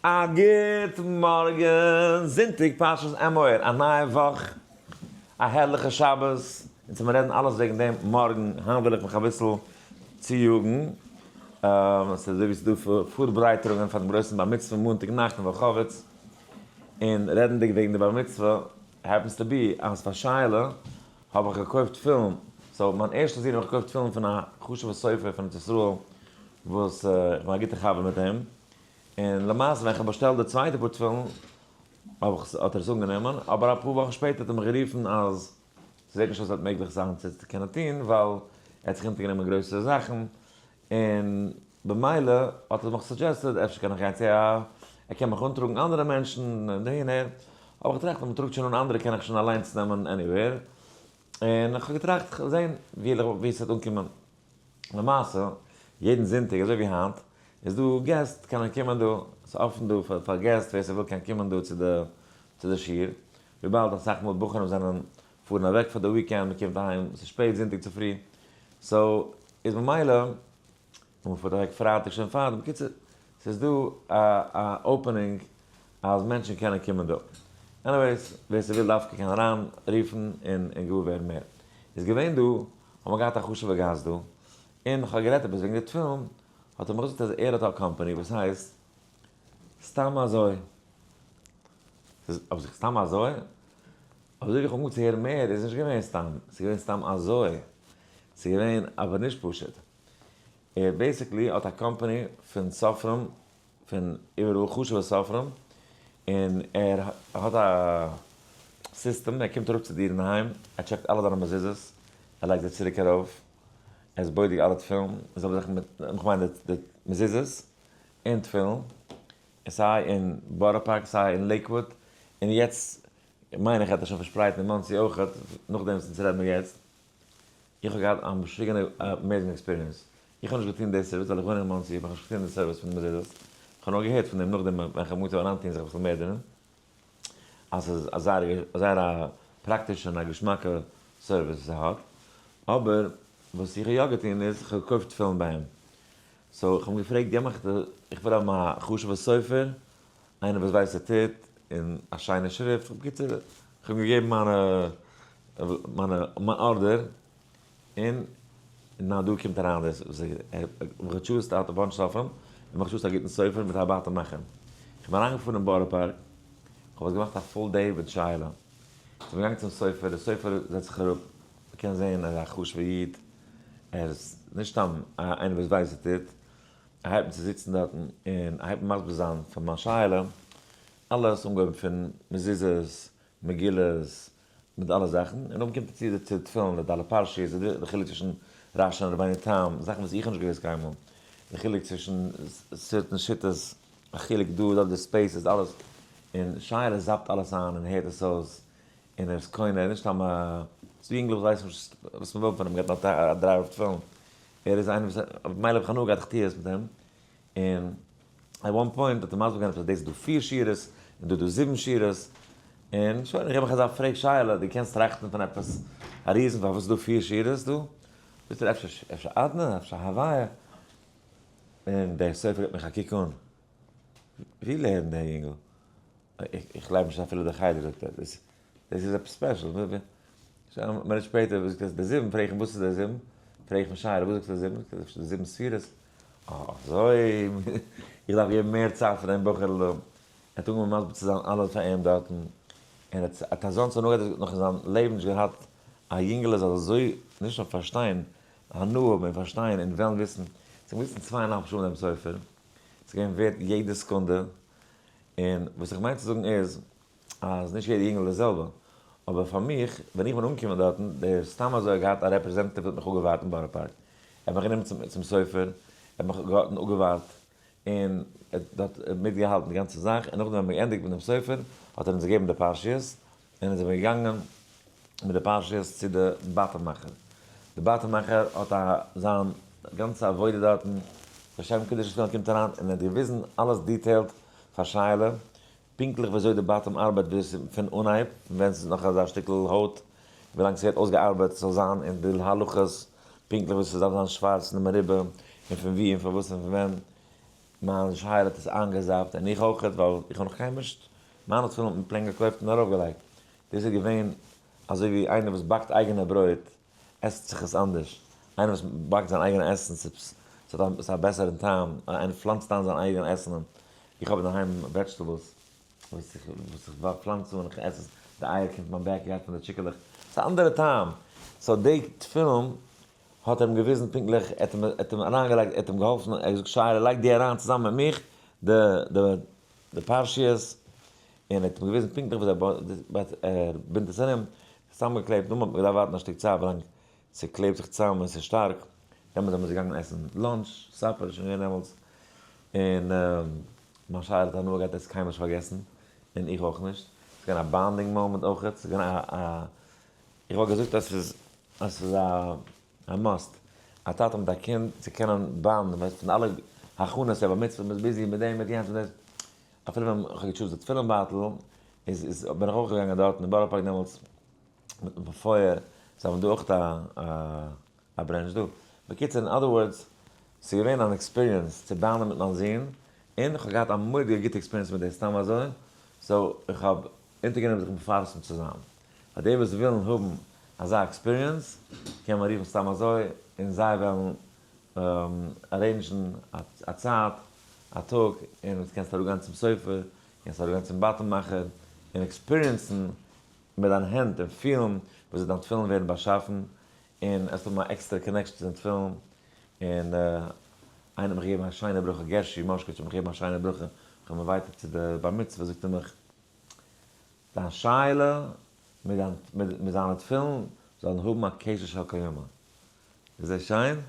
א גוט מארגן, זונטאג פרשת אמור, א נייע וואך, א הערליכע שבת, אונז וועלן רעדן אלעס וועגן דעם מארגן, היינט וויל איך מיך אביסל צויאגן, ס'איז אזוי ווי ס'איז דא פארברייטערונגען פאר דעם גרויסן בר מצוה מאנטאג נאכט אין וואלחאוויץ, און רעדנדיג וועגן די בר מצוה, happens to be אז פאר שייעלע האב איך געקויפט תפילין, so מיין ערשטע זון האב איך געקויפט תפילין פון א חשוב'ע סופר פון ארץ ישראל וואס איך בין א גוטע חבר מיט אים, און למעשה ווען איך האב באשטעלט די צווייטע פאר תפילין האב איך האט ער עס אנגענומען, אבער אפאר וואכן שפעטער האט ער מיך גערופן אז ס'זעט נישט אויס אז ס'וועט מעגליך זיין צו קענען טון ווייל ער האט זיך אונטערגענומען גרויסע זאכן, און במילא האט ער מיך suggested אפשר קען איך גיין צו א, ער קען מיך אנטראגן אנדערע מענטשן און אהין אהער, האב איך געטראכט אז מ'טראגט שוין אן אנדערע קען איך שוין אליינס נעמען anywhere, און איך האב געטראכט כ'וועל זען ווי עס וועט אנקומען. למעשה יעדן זונטאג אזוי ווי היינט איז דא געסט קענען קומען דא, ס'איז אפן דא פאר געסט ווער ס'וויל קען קומען דא צו די צו די שיעור, וויבאלד אסאך מאל בחורים זענען פארן אוועק פאר די weekend מ'קומט אהיים ס'איז שפעט זונטאג צופרי so איז ממילא און מ'פארט אוועק פרייטאג שוין פארדעם, בקיצור ס'איז דא א א opening אז מענטשן קענען קומען דא. anyways ווער ס'וויל דווקא קען אריין רופן און און געוואר ווערן מער. איז געווען דא האט מען געהאט א חשוב'ע גאסט דא און כ'האב גערעדט עפעס וועגן די תפילין האט ער מיר געזאגט אז ער האט א קאמפאני וואס הייסט סתם אזוי. ס'איז אויף זיך סתם אזוי? אזוי ווי איך האב אנגעהויבן צו הערן מער איז נישט געווען סתם, ס'איז געווען סתם אזוי. ס'איז געווען אבער נישט פשוט. ער basically האט א קאמפאני פון סופרים פון איבעראל חשוב'ע סופרים, און ער האט א סיסטעם, ער קומט אראפ צו דיר אינדערהיים, ער טשעקט אלע דיינע מזוזות, ער לייגט זיי צוריק ארויף, ער איז בודק אלע תפילין, די זעלבע זאך מיט, איך מיין די מזוזות און תפילין, סיי אין בארא פארק סיי אין לעיקוואוד, און יעצט מיין איך האט ער שוין פארשפרייט אין מאנסי אויכעט, נאכדעם וואס אונז רעדן מיר יעצט. איך האב געהאט א משוגענע amazing experience, איך האב נישט געטון די service ווייל איך וואוין אין מאנסי, האב איך נישט געטון די service פון די מזוזות, איך האב נאר געהערט פון דעם נאכדעם ווען איך האב אנגעהויבן אריינטון זיך אביסל מער דערין, אז ס'איז א זייער זייער א פראקטישע און א געשמאקע service וואס ער האט, אבער וואס איך האב יא געטון איז, איך האב געקויפט תפילין ביי אים, so איך האב אים געפרעגט געב מיך די, איך וויל האבן א חשוב'ע סופר, איינער וואס ווייסט וואס ער טוט, און א שיינע שריפט, בקיצור, איך האב אים געגעבן מיינע מיינע מיין order, און נאר דא קומט אריין דאס וואס ער האט מיך גע choose ט, ער האט א bunch סופרים, ער האט מיך גע choose ט א גוטן סופר מיט א בתים מאכער. איך בין אריינגעפארן אין בארא פארק, איך האב עס געמאכט א full day מיט שאלה. איך בין געגאנגען צום סופר, דער סופר זעצט זיך אראפ, מען קען זען ער איז א חשוב'ער איד, ער איז נישט סתם איינער וואס ווייסט וואס ער טוט, ער הייבט אן צו זיצן דארטן און ער הייבט אן מסביר זיין פאר מיין שאלה, אלעס אנגעהויבן פון מזוזות, מגילות, מיט אלע זאכן, און נאכדעם קומט ער צו צו תפילין, די ד' פרשיות, די חילוק צווישן רשי און רבינו תם, זאכן וואס איך האב נישט געוואוסט קיינמאל, די חילוק צווישן certain שיטות, א חילוק דא דארט די spaces אלעס, און שייעלע זאפט אלעס איין און הערט עס אויס, און ער איז קונה, ער איז נישט סתם א, ס'דא יונגלעך וואס ווייסן נישט וואס מ'וויל פון אים, געבט נאר א דריי אויף תפילין, ער איז איינער וואס, מילא האב איך הנאה געהאט איך טוה עס מיט אים, און at one point האט ער מסביר געווען אז דאס איז דא פיר שורות און דא איז דא זיבן שורות, און שוין, איך געב מיך אזא פרעג שייעלע, דו קענסט טראכטן פון עפעס א reason פארוואס איז דא פיר שורות דא? זאגט ער אפשר אפשר אדנא, אפשר הוויה, און דער סופר געבט מיך א קוק אן, ווי לערנט דער יונגל? איך גלייב נישט אפילו די חדר זאגט ער, דאס איז עפעס special. שוין א מינוט שפעטער וואס זאגט ער די זיבן, פרעג איך אים וואס איז די זיבן, פרעג איך אים שייעלע וואס זאגסטו די זיבן, זאגט ער אפשר די זיבן ספירות, אה אזוי, איך דארף געבן מער צייט פאר דעם בחור'ל דא, ער האט אנגעהויבן מסביר צו זיין אלעס פאר אים דארטן, און ער האט אזאנס הנאה געהאט, ער האט נאך אין זיין לעבן נישט געהאט א יונגעלע זאל אזוי נישט נאר פארשטיין, הנאה האבן און פארשטיין און וועלן וויסן, ס'איז געזיצן צוויי און א האלב שעה מיט דעם סופר, ס'איז געווען ווערט יעדע סעקונדע, און וואס איך מיין צו זאגן איז, אז נישט יעדע יונגעל איז די זעלבע, אבער פאר מיך, ווען איך בין אנגעקומען דארטן, דער סתם אזוי האט געהאט א representative האט מיך אפגעווארט אין בארא פארק, ער האט מיך גענומען צום סופר, ער האט מיך דארטן אפגעווארט, און ער האט דארט מיטגעהאלטן די גאנצע זאך, און נאכדעם ווען מיר געענדיגט מיט דעם סופר, האט ער אונז געגעבן די פרשיות, און אונז זעמיר געגאנגען מיט די פרשיות צו די בתים מאכער. די בתים מאכער האט א זיין גאנצע עבודה דארטן, לשם קדושת תפילין קומט אריין און ער האט געוויזן אלעס detailed פאר שייעלע, פונקטליך ווי אזוי די בתים ארבייט ווי עס פון אנהייב פון ווען ס'איז נאך אזא שטיקל הויט ווילאנג ס'ווערט אויסגעארבעט ס'זאל זיין און די הלכות פונקטליך ווי ס'דארף זיין שווארץ און די מריבה און פון ווי און פארוואס און פון ווען. מיין שייעלע האט עס איינגעזאפט, און איך אויך, ווייל איך האב נאך קיינמאל נישט מיינע תפילין האט מען plain געקויפט און ארויפגעלייגט. דאס איז געווען אזוי ווי איינער וואס באקט אייגענע ברויט, עסט זיך עס אנדערש. איינער וואס באקט זיין אייגענע עסן, ס'האט א בעסערן טעם. איינער פלאנצט איין זיין אייגענע עסן. איך האב אינדערהיים vegetables וואס איך פלאנץ אן, איך עס עס, די אייער קומט פון מיין backyard פון די טשיקעלעך. ס'איז א אנדערע טעם. so די תפילין האט ער אים געוויזן פונקטליך, ער האט אים אריינגעלייגט, ער האט אים געהאלפן, ער האט געזאגט שייעלע לייג דו אריין צוזאמען מיט מיך די פרשיות, און ער האט אים געוויזן פונקטליך וואס ער בינדט עס ארום, צוזאמגעקלעבט, נאכדעם האט מען געדארפט ווארטן א שטיק צייט ווילאנג ס'קלעבט זיך צוזאם און ס'איז שטארק, דעמאלטס זענען מיר געגאנגען עסן lunch, supper איז שוין געווען דעמאלטס, און מיין שייעלע האט הנאה געהאט, ער האט עס קיינמאל נישט פארגעסן, און איך אויך נישט, ס'איז געווען א bonding moment אויכעט, ס'איז געווען א, איך וואלט געזאגט אז ס'איז אז ס'איז א must, א טאטע מיט א קינד צו קענען bond ן, ווייסט פון אלע הכנות, בר מצוה, מ'איז busy מיט דעם מיט יענץ מיט דאס, אפילו ווען כ'האב גע choose ט די תפילין בייטל, איז איז בין איך אויך געגאנגען דארטן אין בארא פארק דעמאלטס, מיטן פויער, זיי האבן דא אויך א branch דא. בקיצור, in other words, ס'איז געווען אן experience צו bond ן מיט מיין זון, און כ'האב געהאט א מורא'דיגע גוטע experience מיט דאס סתם אזוי, so איך האב אונטערגענומען זיך מפרסם צו זיין. פאר די וואס ווילן האבן אזא experience, קען מען רופן סתם אזוי, און זיי וועלן arrange ן א צייט, א טאג, און קענסט אראפגיין צום סופר, קענסט אראפגיין צום באטל מאכער, און experience ן מיט דיין הענט און פילן וויאזוי דיין תפילין ווערן באשאפן, און עס האבן א עקסטערע connection צו דיין תפילין, און איינער האט מיך געגעבן א שיינע ברכה, גערשי מאשקאוויטש האט מיך געגעבן א שיינע ברכה, איך האב אים invited צו די בר מצוה, זאגט ער מיך, דיין שאלה מיט דיין מיט זיינע תפילין זאלן האבן א קשר של קיימא. איז דאס שיין?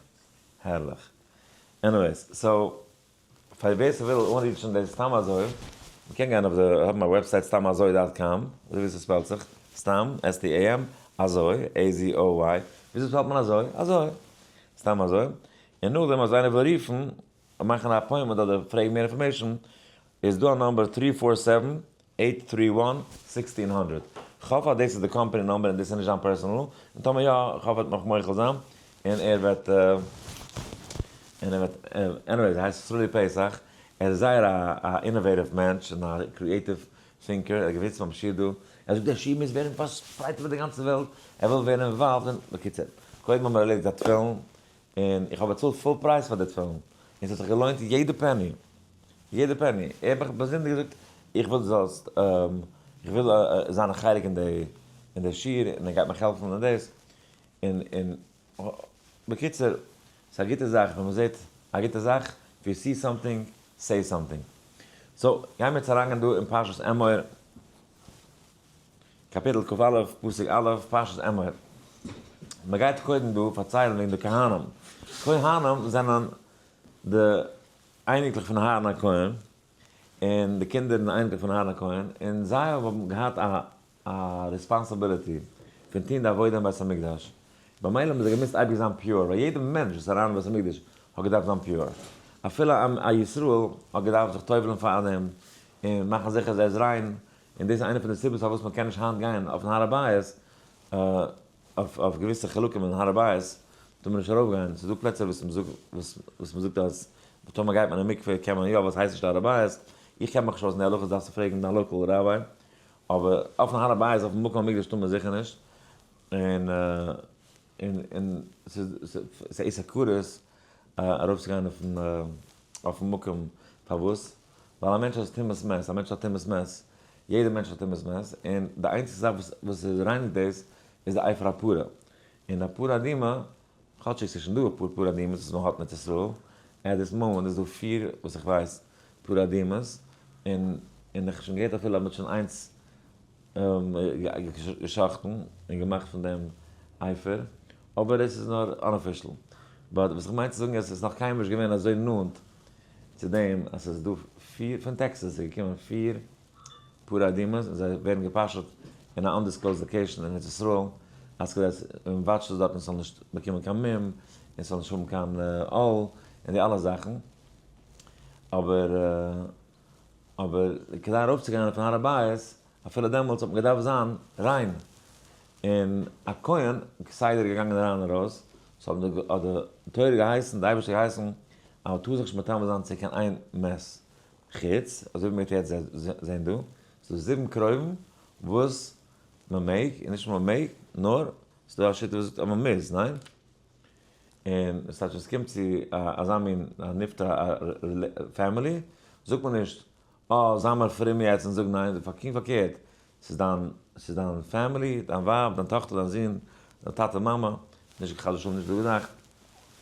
הערליך. anyways, so פאר ווער ס'וויל אנ reach ן דאס סתם אזוי, מ'קען גיין אויף די, האבן א website סתם אזוי dot com, אזוי ווי ס' spell ט זיך, סתם, S-T-A-M, אזוי, A-Z-O-Y, וויאזוי spell ט מען אזוי? אזוי. סתם אזוי. און נאכדעם אז איינער וויל רופן, מאכן א appointment אדער פרעגן מער information, איז דא א number three four seven, eight three one, 1600. כ'האף אז דאס איז די company number און דאס איז נישט זיין personal, און טאמער יא, כ'האף ער וועט מיך מוחל זיין, און ער וועט, און ער וועט, anyways, ער הייסט סרולי פסח, ער איז זייער א innovative מענטש און א creative thinker, ער האט געוויסט ביים שיעור דא, ער זאגט דער שיעור מוז ווערן פארשפרייט איבער די גאנצע וועלט, ער וויל ווערן involved אין, בקיצור, קודם האבן מיר ערלעדיגט א תפילין, און איך האב באצאלט full price פאר די תפילין, און ס'האט זיך געלוינט יעדע penny, יעדע penny, ער האט מיך באזונדער געזאגט, איך וויל דו זאלסט, איך וויל זיין א חלק אין די, אין די שיעור, און ער גייט מיך העלפן אין דאס, און, און, בקיצור, ס'איז א גוטע זאך ווען מ'זעט א גוטע זאך, if you see something, say something. so, גיימיר יעצט אריינגיין דא אין פרשת אמור. קאפיטל כ"א, פסוק א', פרשת אמור. מען גייט קודם דא פארציילן וועגן די כהנים. כהנים זענען די אייניקלעך פון אהרן הכהן, און די קינדער און אייניקלעך פון אהרן הכהן, און זיי האבן געהאט א א responsibility פון טון די עבודה אין בית המקדש. במילא האבן זיי געמוזט אייביג זיין pure, ווייל יעדער מענטש וואס איז אריין אין בית המקדש האט געדארפט זיין pure. אפילו א ישראל האט געדארפט זיך טובל'ן פארדעם, און מאכן זיכער אז ער איז ריין, און דאס איז איינע פון די סיבות פארוואס מען קען נישט היינט גיין אויפן הר הבית, אויף געוויסע חלקים אין הר הבית טאר מען נישט ארויף גיין, ס'איז דא פלעצער וואס מען זאגט וואס מען זאגט אז טאמער גייט מען אין מקווה קען מען יא ווייל ס'הייסט נישט הר הבית, איך קען מיך נישט אויס אין די הלכות דארפסטו פרעגן דיין local rabbi, אבער אויפן הר הבית אויפן מקום המקדש טאר מען זיכער נישט, און און ס'איז איסור כרת ארויפצוגיין אויפן מקום, פארוואס? ווייל א מענטש האט טומאת מת, א מענטש האט טומאת מת, יעדער מענטש האט טומאת מת, און די איינציגסטע זאך וואס וואס רייניגט דאס איז די אפר הפרה, און א פרה אדומה, כאטשיג ס'איז שוין דא אפאר פרה אדומות וואס מען האט אין ארץ ישראל, at this moment איז דא פיר וואס איך ווייס פרה אדומות, און און איך האב שוין געהערט אפילו אז מען האט שוין איינס געשאכטן און געמאכט פון דעם אפר, אבער דאס איז נאר unofficial. but וואס איך מיין צו זאגן איז, ס'איז נאך קיינמאל נישט געווען אזוי נאנט צו דעם אז ס'איז דא פיר, פון טעקסעס איז געקומען פיר פרה אדומות און זיי ווערן געפאשעט אין א undisclosed location אין ארץ ישראל, אז כדי אז מען וואטשט עס דארט און ס'זאל נישט באקומען קיין מום און ס'זאל נישט האבן קיין עול און די אלע זאכן, אבער אבער כדי ארויפצוגיין אויפן הר הבית אפילו דעמאלטס האט מען געדארפט זיין ריין, און א כהן כסדר געגאנגען אריין און ארויס, so האט די תורה געהייסן, די אייבערשטער געהייסן. אז מ'טאר זיך נישט מטמא זיין צו קיין איין מת חוץ, אזוי ווי מ'וועט יעצט זען דא, ס'איז דא זיבן קרובים וואס מ'מעג, און נישט נאר מ'מעג, נאר ס'איז דא א שיטה וואס זאגט אז מ'מוז, ניין? און ס'טייטש ווען ס'קומט צו אזא מין נפטר family, זאגט מען נישט, אה, זיי מיר פרום יעצט און זאג ניין, פונקט פארקערט, ס'איז דיין, ס'איז דיין family, דיין ווייב, דיין טאכטער, דיין זון, דיין טאטע מאמע, נישט חס ושלום נישט דא געדאכט,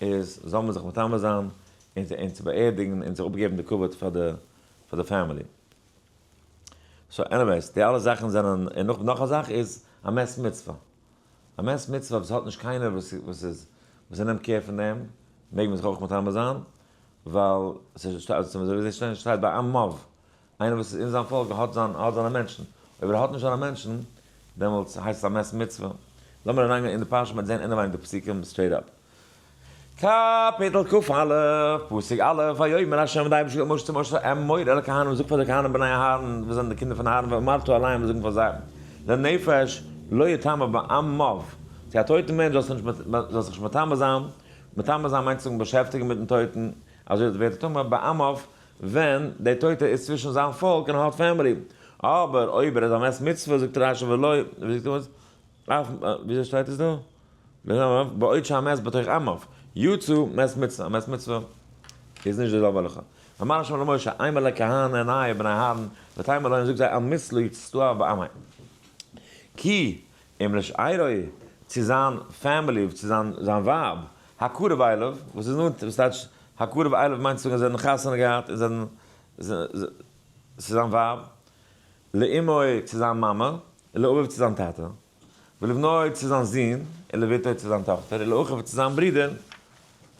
איז זאל מען זיך מטמא זיין און צו באערדיגן און צו אפגעבן די כבוד פאר די פאר די family. So anyways, די אלע זאכן זענען, און נאך נאך א זאך איז א מת מצוה. א מת מצוה וואס האט נישט קיינער וואס וואס איז וואס ער נעמט care פון דעם, מעג מען זיך אויך מטמא זיין, ווייל ס'איז שטייט ביי עמיו, איינער וואס איז אין זיין פאלק האט זיין האט זיינע מענטשן, אויב ער האט נישט זיינע מענטשן, דעמאלטס הייסט עס א מת מצוה. לאמיר אריינגיין אין די פרשה מ'וועט זען אינעווייניג די פסוקים straight up. קאפיטל כ"א, פסוק א', ויאמר ה' און די אייבערשטער זאגט משה צו משה, אמור אל הכהנים, זאג פאר די כהנים בני אהרן, וואס זענען די קינדער פון אהרן, ואמרת אליהם, און זאגן פאר זיי, לנפש לא יטמא בעמיו, צו א טויטן מענטש זאלסטו נישט זאלסט זיך נישט מטמא זיין, מטמא זיין מיינט צו זאגן באשעפטיגן מיטן טויטן, אזוי ווערט ער טמא, בעמיו, ווען דער טויטער איז צווישן זיין פאלק און האט family. אבער אויב ער איז א מת מצוה, זאגט רשי ולא, וויאזוי שטייט עס דא? בעוד שהמת בתוך עמיו, יצא מת מצוה, א מת מצוה איז נישט די זעלבע הלכה. אמר ה' למשה, אמור לכהני בני אהרן, ותאמר להם, זאג זיי, על מת לא יסתאב בעמיו. כי אם לשארו, צו זיין family, צו זיין ווייב, הקרוב אליו, וואס איז נאנט, וואס טייטש הקרוב אליו מיינט צו זאגן אז זיי האבן חתונה געהאט און זענען, צו זיין ווייב, לאמו צו זיין מאמע, ולאביו צו זיין טאטע, ולבנו צו זיין זון, ולבתו צו זיין טאכטער, ולאחיו צו זיין ברודער,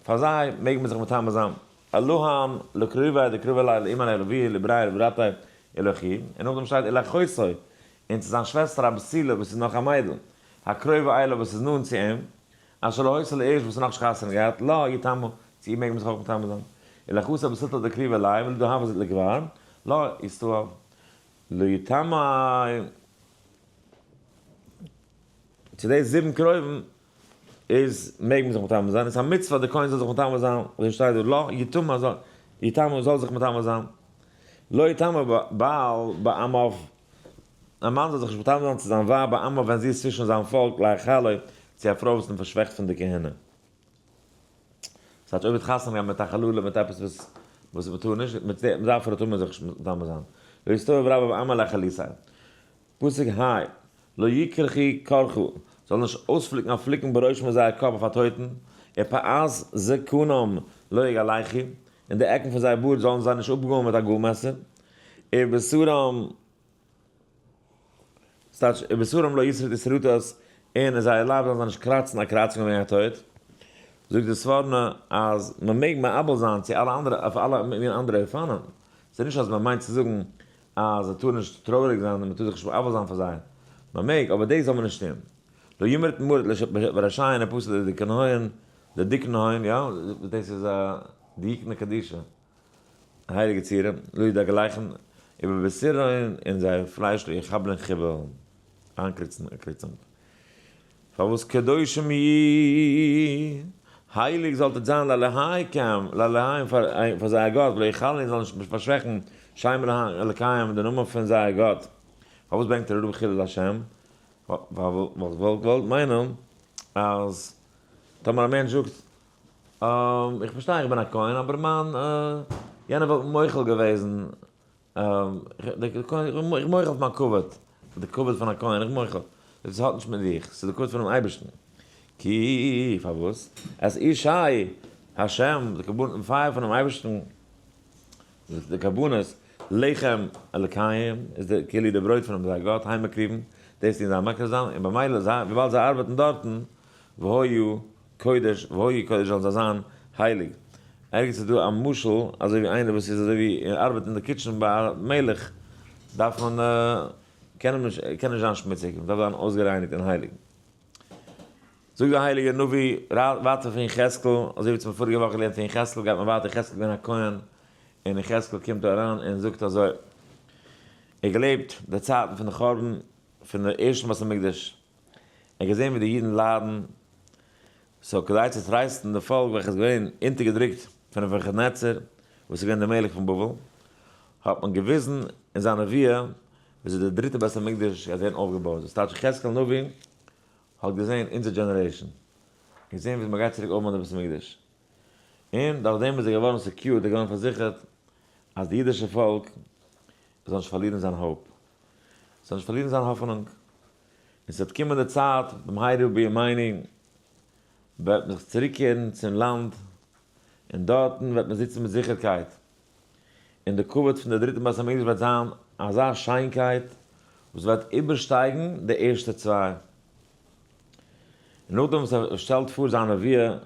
פאר זיי מעג מען זיך מטמא זיין, אלהים לקרובי דקרובי אלי לאמי לאבי לבני לברתי ולאחי, און נאכדעם שטייט ולאחותו, און צו זיין שוועסטער הבתולה וואס איז נאך א מיידל, הקרובה אליו וואס איז נאנט צו אים, אשר לא היתה לאיש וואס איז נאכנישט חתונה געהאט, לה יטמא, צו איר מעג מען זיך אויך מטמא זיין, ולאחותו הבתולתא דקריבה אלי ולא דהוה לגבר, לה יסתאב, לא יטמא. צו די זיבן קרובים איז מעג מען זיך מטמא זיין, עס איז א מצוה די כהן זאל זיך מטמא זיין, אזוי שטייט דא, לא יטמא זאל, יטמא זאל זיך מטמא זיין, לא יטמא בעל בעמיו, א מאן זאל זיך נישט מטמא זיין צו זיין ווייב בעמיו ווען זי איז צווישן זיין פאלק לאחלו צו א פרוי וואס איז פארשוועכט פון די כהונה. ס'הייסט אויב האט חתונה געהאט מיט א חללה מיט עפעס וואס וואס מ'טאר נישט, מיט די פרוי טאר מען זיך נישט מטמא זיין. לא יסתובב רבא בעמה לאחליסה. פסוק ה, לא יקרחו קרחה, זאל נישט אויספליקן א פליקן בראשם אין זייער קאפ אויף א טויטן, ופאת זקנם לא יגלחו, און די עקן פון זייער בארד זאלן זיי נישט אפגאלן מיט א גאל מעסער, ובשרם, ס'טייטש, ובשרם לא ישרטו שרטת, און אין זייער לייב זאלן זיי נישט קראצן א קראצונג וועגן א טויט. זאגט די ספורנו אז מ'מעג מאבל זיין צו אלע אנדערע אויף אלע מין אנדערע אופנים, ס'איז נישט אז מ'מיינט צו זאגן אז זיי טארן נישט טרויעריג זיין און מ'טאר זיך נישט מאבל זיין פאר זיי, מ'מעג, אבער דאס זאל מען נישט טון. לא ימרט מרט בראשיהן ופסול לדקנהון, לדקנהון, יא, דאס איז א דיוקנא קדישא, א הייליגע צורה, לא ידגלחן ובבשרהון אין זייער פלייש לא יחבלן חיבל, איינקריצן א קריצונג. פארוואס קדושים יהיו, הייליג זאלט איר זיין לאלהיכם, לאלהיהם פאר זייער גאט, ולא יחללו זאל נישט פארשוועכן שם אלקיהם די נאמען פון זייער גאט. פארוואס ברענגט ער אראפ חילול השם? ווייל איך וואלט געוואלט מיינען אז טאמער א מענטש זאגט איך פארשטיי איך בין א כהן אבער מיין יענער וואלט מוחל געוועזן איך מוחל אויף מיין כבוד, די כבוד פון א כהן, איך מוחל. דאס האט נישט מיט דיך, ס'איז די כבוד פונעם אייבערשטן. כי, פארוואס? את אשי השם, די קרבנות, פייער פונעם אייבערשטן, די קרבנות, לחם אלקיהם, איז די כאילו די ברויט פונעם זייער גאט, הם מקריבין, דאס טוען זיי מקריב זיין, און במילא זיי, וויבאלד זיי ארבעטן דארטן, והיו קודש, והיו קודש זאלן זיי זיין הייליג. ערגעץ איז דא א משל, אזוי ווי איינער וואס איז אזוי ווי ער ארבעט אין די kitchen ביי א מלך, דארף מען, קען אים נישט, קען נישט זיין שמוציג, מען דארף זיין אויסגערייניגט און הייליג. זאגט דער הייליגער נביא ווייטער פון יחזקאל, אזוי ווי מיר פאריגע וואך געלערנט פון יחזקאל גייט מען ווייטער, יחזקאל איז געווען א כהן, און יחזקאל קומט דא אריין און זאגט אזוי, ער געלעבט די צייטן פון די חורבן פון די ערשטן בית המקדש, ער האט געזען ווי די אידן ליידן, so כדי צו טרייסטן די פאלק וועלכע איז געווען אונטערגעדרוקט פון נבוכדנצר, וואס איז געווען דער מלך פון בבל, האט מען געוויזן אין זיין נבואה וויאזוי דער דריטער בית המקדש גייט ווערן אויפגעבויט. דאס טייטש יחזקאל הנביא האט געזען אונזער generation, געזען וויאזוי מען גייט צוריק אויפבויען די בית המקדש, און דורך דעם איז ער געווארן secured, ער איז געווארן פארזיכערט אז די אידישע פאלק זאל נישט פארלירן זיין hope, זאל נישט פארלירן זיין האפענונג, און ס'וועט קומען די צייט במהרה בימינו וועט מען זיך צוריקקערן צום לאנד, און דארטן וועט מען זיצן מיט זיכערקייט, און די כבוד פון די דריטן בית המקדש וועט זיין אזא שיינקייט וואס וועט איבערשטייגן די ערשטע צוויי. און נאכדעם וואס ער שטעלט פאר זיין נבואה,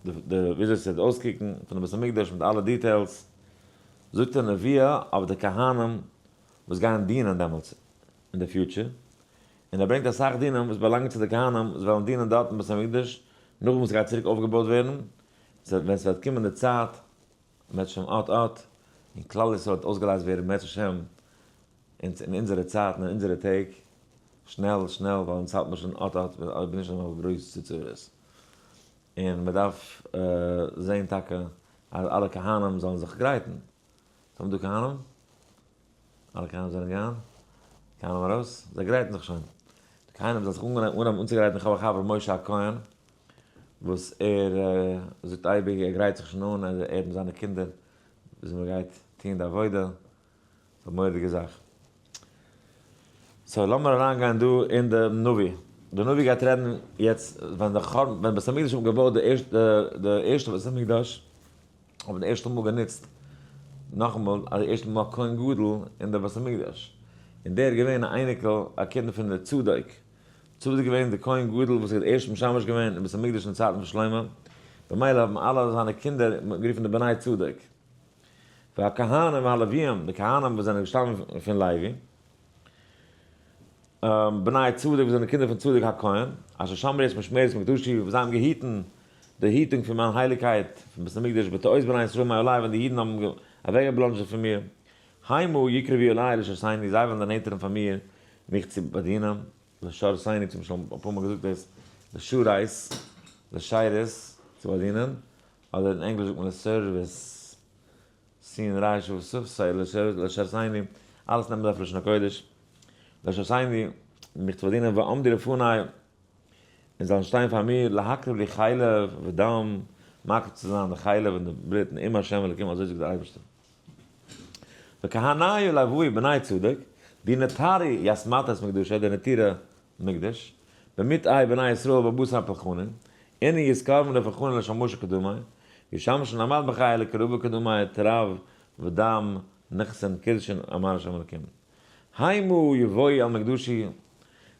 וויאזוי עס וועט אויסקוקן פון די בית המקדש מיט אלע details, זאגט ער נבואה אויף די כהנים וואס גייען דינען דעמאלטס אין די future, און ער ברענגט אסאך דינים וואס באלאנגען צו די כהנים וואס וועלן דינען דארט אין בית המקדש נאכדעם וואס ס'גייט צוריק אויפגעבויט ווערן, ווען ס'וועט קומען די צייט, אם ירצה השם אט אט, און כלל ישראל וועט אויסגעלייזט ווערן אם ירצה השם אין אונזערע צייטן אין אונזערע טעג, שנעל שנעל ווייל אונז האלט מיר שוין אט אט אויב נישט זענען מיר אויף גרויסע צרות, און מען דארף זען טאקע אז אלע כהנים זאלן זיך גרייטן, האבן דא כהנים? אלע כהנים זענען gone? כהנים ארויס? זיי גרייטן זיך שוין. די כהנים זאלן זיך אנהייבן אנצוגרייטן, איך האב א חבר משה הכהן וואס ער זאגט אייביג ער גרייט זיך שוין אן, ער מיט זיינע קינדער וויאזוי מען גייט טון די עבודה, ס'איז א מורא'דיגע זאך. so לאמיר אריינגיין דא אין די נביא. די נביא גייט רעדן יעצט ווען די חורבן, ווען בית המקדש האט געבויט די ערשטע, די ערשטע בית המקדש, האט מען די ערשטע מאל גענוצט נאכאמאל אז די ערשטע מאל כהן גדול אין די בית המקדש. און דער איז געווען א אייניקל, א קינד פון די צדוק. צדוק איז געווען די כהן גדול וואס האט ערשט משמש געווען אין בית המקדש אין צייטן פון שלמה. במילא האבן אלע זיינע קינדער גערופן די בני צדוק. והכהנים והלוויים, די כהנים וואס זענען געשטאמען פון לוי, בני צדוק וואס זענען קינדער פון צדוק הכהן, אשר שמרו את משמרת מקדשי, וואס זיי האבן געהיטן די היטונג פון מיין הייליגקייט, פון בית המקדש, בתאות בני ישראל מעלי, ווען די אידן האבן אוועקגעבלאנדזשעט פון מיר, המה יקרבו אלי לשרתני, זיי וועלן דערנענטערן פאר מיר, מיך צו באדינען, לשרתני, צום שוין אפאר מאל געזאגט דאס, לשרת, לשרת, צו באדינען, אדער אין ענגליש זאגט מען service, סין ריש וואו סוף סיי לשרתני, אלעס נעמט מען אויף לשון הקודש, לשרתני, מיך צו באדינען ועמדו לפני, און זאלן שטיין פאר מיר, להקריב לי חלב ודם, מקריב צו זיין די חלב און די בלוט, נאום ה' אלוקים אזוי זאגט דער אייבערשטער. וכהני ולויי בני צדוק, די נטרי יתמטת מקדשא, די נטירה מקדש, במטעי בני ישראל בבשר הפלחנין, אינן יזכרון לפלחנין לשמש קדמי, וישמשון עמד בחיי לקרבה קדמי תרב ודם נכסן קדשין אמר השם אלקים. המה יבואו אל מקדשי,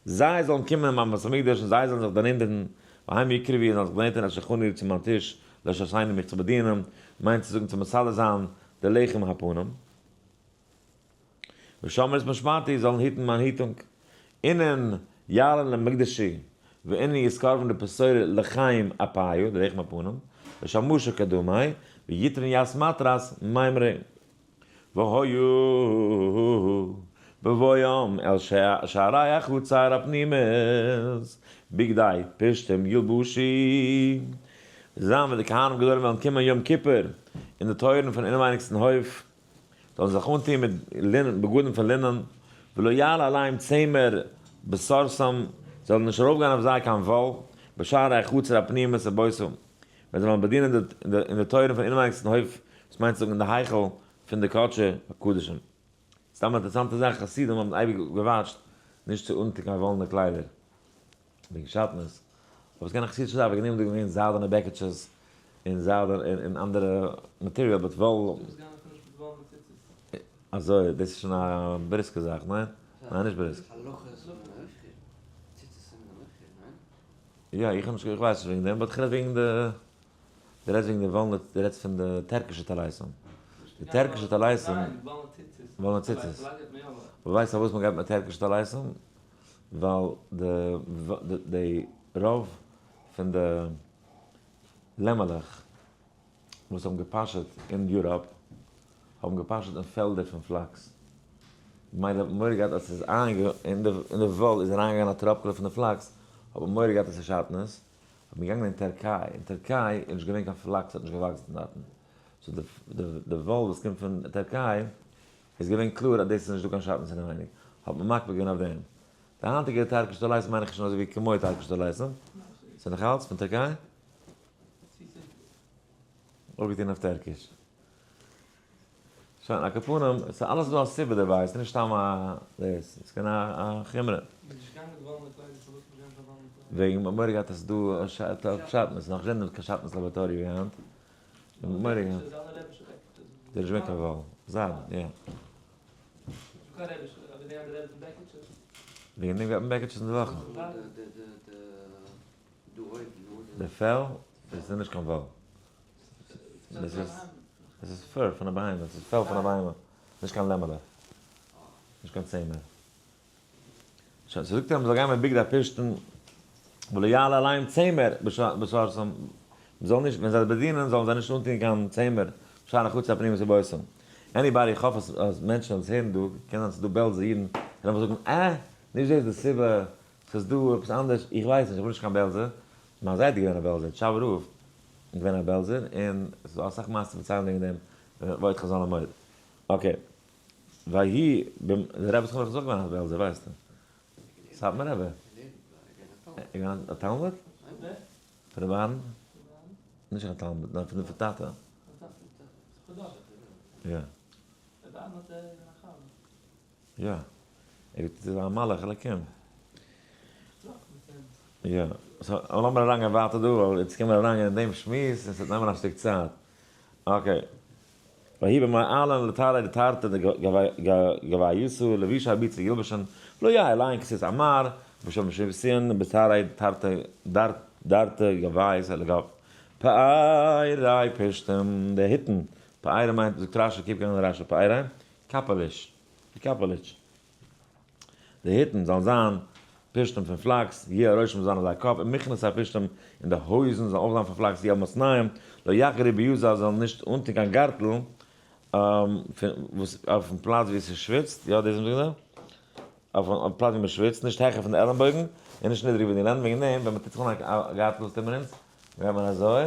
זיי זאלן קומען אין מיין בית המקדש און זיי זאלן זיך דערנענטערן, והם יקרבו און זאלן זיך דערנענטערן אל שולחני צו מיין טיש, לשרתני מיך צו באדינען, מיינט צו זאגן צו מסדר זיין די לחם הפנים. ושמרו את משמרתי זאלן היטן מיין היטונג, אינן יעלון למקדשי, ואינן יתקרבון לפתורא לחיים אפיו, די לחם הפנים, ושמשו קדמי, ויתרון ית מטרת מימרי. והיו בבואם אל שערי החצר הפנימית, בגדי פשתים ילבשו. זיין ווען די כהנים גדולים וועלן קומען יום כיפור אין די טויערן פון אינעווייניגסטן הויף, זאלן זיך אנטון מיט לינען, בגדים פון לינען, ולא יעלה עליהם צמר בשרתם, זאל נישט ארויפגיין אויף זיי קיין וואל, בשערי החצר הפנימית וביתה, ווען זיי וועלן באדינען אין די טויערן פון אינעווייניגסטן הויף, וואס מיינט צו זאגן אין די היכל פון די קדשי הקדשים. סתם א אינטערעסאנטע זאך, חסידים האבן אייביג געוואטשט נישט צו אנטון קיין וואלענע קליידער, וועגן שעטנז, אבער ס'געווען א חסידישע זאך, וועגן דעם איז דא געווען זיידענע בעקיטשעס און זיידע און אנדערע material, but וואל. דו ביסט גארנישט נישט מיט וואלענע ציצית. אזוי, דאס איז שוין א בריסקע זאך, ניין? ניין נישט בריסק. הלכה איז מן המוכר, ציצית איז מן המוכר, ניין? יא, איך האב נישט, איך ווייס נישט וועגן דעם, but איך רעד וועגן די, דו רעדסט וועגן די וואלנע, דו רעדסט פון די טערקישע טליתים. די טערקישע טליתים. ניין, וואלנע ציצית. וואלנע ציצית. ווייסט פארוואס מען גייט מיט טערקישע טליתים? ווייל די רוב פון די לעמעלעך וואס האבן געפאשעט אין Europe האבן געפאשעט אין פעלדער פון flax. ממילא האט מען מורא געהאט אז ס'איז אין די וואל איז אריינגעגאנגען א טראפקעלע פון די flax, האט מען מורא געהאט אז ס'איז שעטנז. האט מען געגאנגען אין טערקיי, אין טערקיי איז נישט געווען קיין פלאקס האט נישט געוואקסן דארטן, so די וואל וואס קומט פון טערקיי איז געווען קלאר אז דאס איז נישט דא קיין שעטנז אינעווייניג, האט מען מקפיד געווען אויף דעם. די היינטיגע Turkish טלית מיין איך שוין אזוי ווי כמו Turkish טלית, ס'איז נאך אלץ פון טערקיי? אפגעטון אויף טערקיש. שוין, על כל פנים, ס'איז אלעס דא א סיבה דערביי, ס'איז נישט סתם א דאס, ס'איז געווען א חומרא. וועגן מ'האט מורא געהאט אז ס'איז דא שעטנז, נאך זענען קיין שעטנז laboratory ווי היינט. מ'האט מורא געהאט. דער איז געווען קיין וואל. זיידן, יא. וועגן דעם גייט מען בעקיטשעס אין די וואכן. די פעל איז נישט קיין וואל. דאס איז, דאס איז fur פון א בהמה, דאס איז פעל פון א בהמה, נישט קיין לעמעלע, נישט קיין צמר. שוין, ס'זאגט ער מ'זאל גיין מיט בגדי פשתן, ולא יעלה עליהם צמר בשערתם, מ'זאל נישט, ווען זיי באדינען זאלן זיי נישט אנטון קיין צמר, בשער החצר הפנימית ובאותן. Anybody, איך האף אז אז מענטשן וועלן עס הערן דא, קען זיין ס'איז דא בעלזער אידן, קענען אבער זאגן, אה, נישט דאס איז די סיבה, ס'איז דא עפעס אנדערש, איך ווייס נישט, איך בין נישט קיין בעלזער, מיין זיידע איז געווען א בעלזער, טשאבער רב איז געווען א בעלזער, און ס'איז דא אסאך מעשות פארציילן וועגן דעם, ועוד חזון למועד. Okay. ויהי, דער רבי זכרונו לברכה איז אויך געווען א בעלזער, ווייסטו? סאטמאר רבי. איז געווען א תלמיד? פון רבי אהרן? נישט קיין תלמיד, נאר פון די טאטע. יא. יא. ער איז א מלאך אלקים. יא. So, לאמיר אריינגיין ווייטער דא, ווייל יעצט קען מען אריינגיין אין דעם שמועס, און ס'וועט נעמען א שטיק צייט. Okay. ויהי בימי אהלן לתרי דתרתי גויסו לבישי ביצה ילבשן, לא יהא עליהן כסות עמר, בשם שבסיען בתרי תרתי דרתי גויס לגב פארי פשתים, די היטן, פארי מיינט, זאגט רשי, קוק אן רשי, פארי, קאפעליש, די קאפעליטש. די היטן זאלן זיין פשתים פון פלאקס, יהיה הראשם זאל זיין אויף זייער קאפ, און מכנסי פשתים און די הויזן זאלן אויך זיין פון פלאקס, יהיה על מתניהם, לא יחגרו ביזה זאלן נישט אנטון קיין גארטל, וואס אויפן פלאץ ווי עס שוויצט, יא דאס האבן זיי געזאגט, אויפן פלאץ ווי מען שוויצט, נישט העכער פון די עלענבויגן, און נישט נידריג ווי די לענדן, וועגן דעם ווען מען טוט זיך אן א גארטל וואס טוט מען אונז? גייט מען אזוי,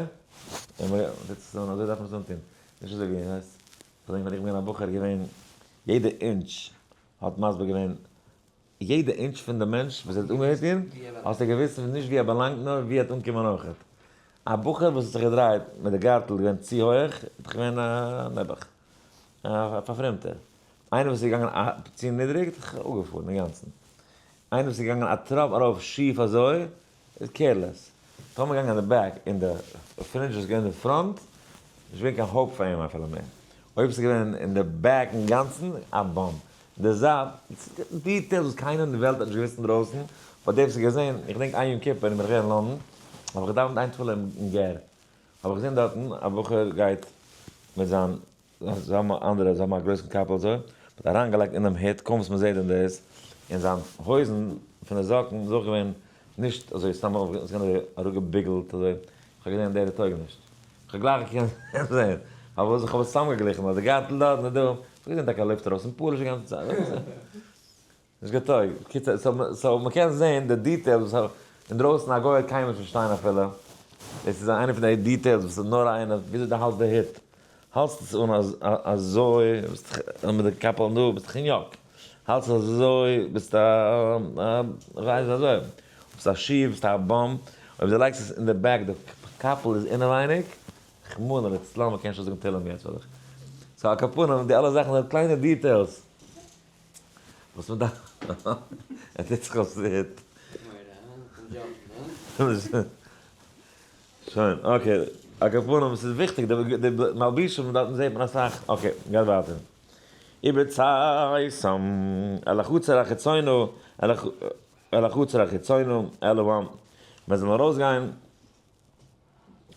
און מען טוט עס אן, אזוי דארף מען עס אנטון, נישט אזוי ווי, ווייסט, כ'דענק ווען איך בין געווען א בחור איז געווען יעדע אינטש האט מסביר געווען יעדע אינטש פון די מענטש וואס ער האט אנגעטון האסטו געוויסט נישט ווי ער באלאנגט נאר ווי ער האט אנגעקומען אויכעט. א בחור וואס האט זיך געדרייט מיט די גארטל געווען צו הויעך איז דאך געווען א נעבעך א פארפרעמדטער. איינער וואס איז געגאנגען א צו נידריג האט זיך אפגעפארן אינגאנצן. איינער וואס איז געגאנגען א טראפ ארויף שיף אזוי איז careless. טאמער געגאנגען אין די back און די fringe איז געווען אין די front, נישט געווען קיין hope פאר אים אפילו מער. אויב ס'איז געווען אין די back אינגאנצן, א bum. די זייט, details וואס קיינער אין די וועלט האט נישט געוואוסט אינדרויסן, but דער וואס האט געזען, איך געדענק איין יום כיפור אין בין איך געווען אין לאנדאן, האב איך געדאווענט איין תפלה אין גער, האב איך געזען דארטן א בחור גייט מיט זיין זיי האבן אנדערע, זיי האבן א גרויסן קאפל אזוי, מ'האט אריינגעלייגט אינעם היט, קוים וואס מ'זעט דעם דאס, און זיין הויזן פון די זאקן איז אויך געווען נישט אזוי סתם אויף, ס'איז געווען אזוי אראפגעביגלט אזוי, איך האב געזען דער טויג נישט, איך האב גלייך געקענט זען, פארוואס איך האב עס צוזאמגעגליכן, אז די גארטל דארט און דא, איך האב געזען טאקע ער לויפט ארויס אין פאליש די גאנצע צייט. נישט געטויגט. בקיצור, so מ'קען זעהן די details וואס אינדרויסן א גוי וועט קיינמאל נישט פארשטיין אפילו. דאס איז איינע פון די details וואס איז נאר איינער, וויאזוי דו האלסט די היט. האלסט עס אן אזוי, ביסט מיט די קאפל דא, ביסט חניוק. האלסט עס אזוי, ביסט א ווייס אזוי. ביסט א שיף, ביסט א bum. אויב דו לייגסט עס אין די back, די קאפל איז אינעווייניג, רחמנא לצלן, מ'קען שוין זאגן תהלים יעצט פאר דיך. So על כל פנים, די אלע זאכן זענען קליינע details. וואס מען דארף, ער טוט זיך אויס היט. שוין, okay, על כל פנים, עס איז וויכטיג, די מלבישים דארטן זעט מען אסאך, okay, גיי ווייטער. ובצאתם אל החצר החיצונה, אל החצר החיצונה, אל העם, ווען זיי וועלן ארויסגיין,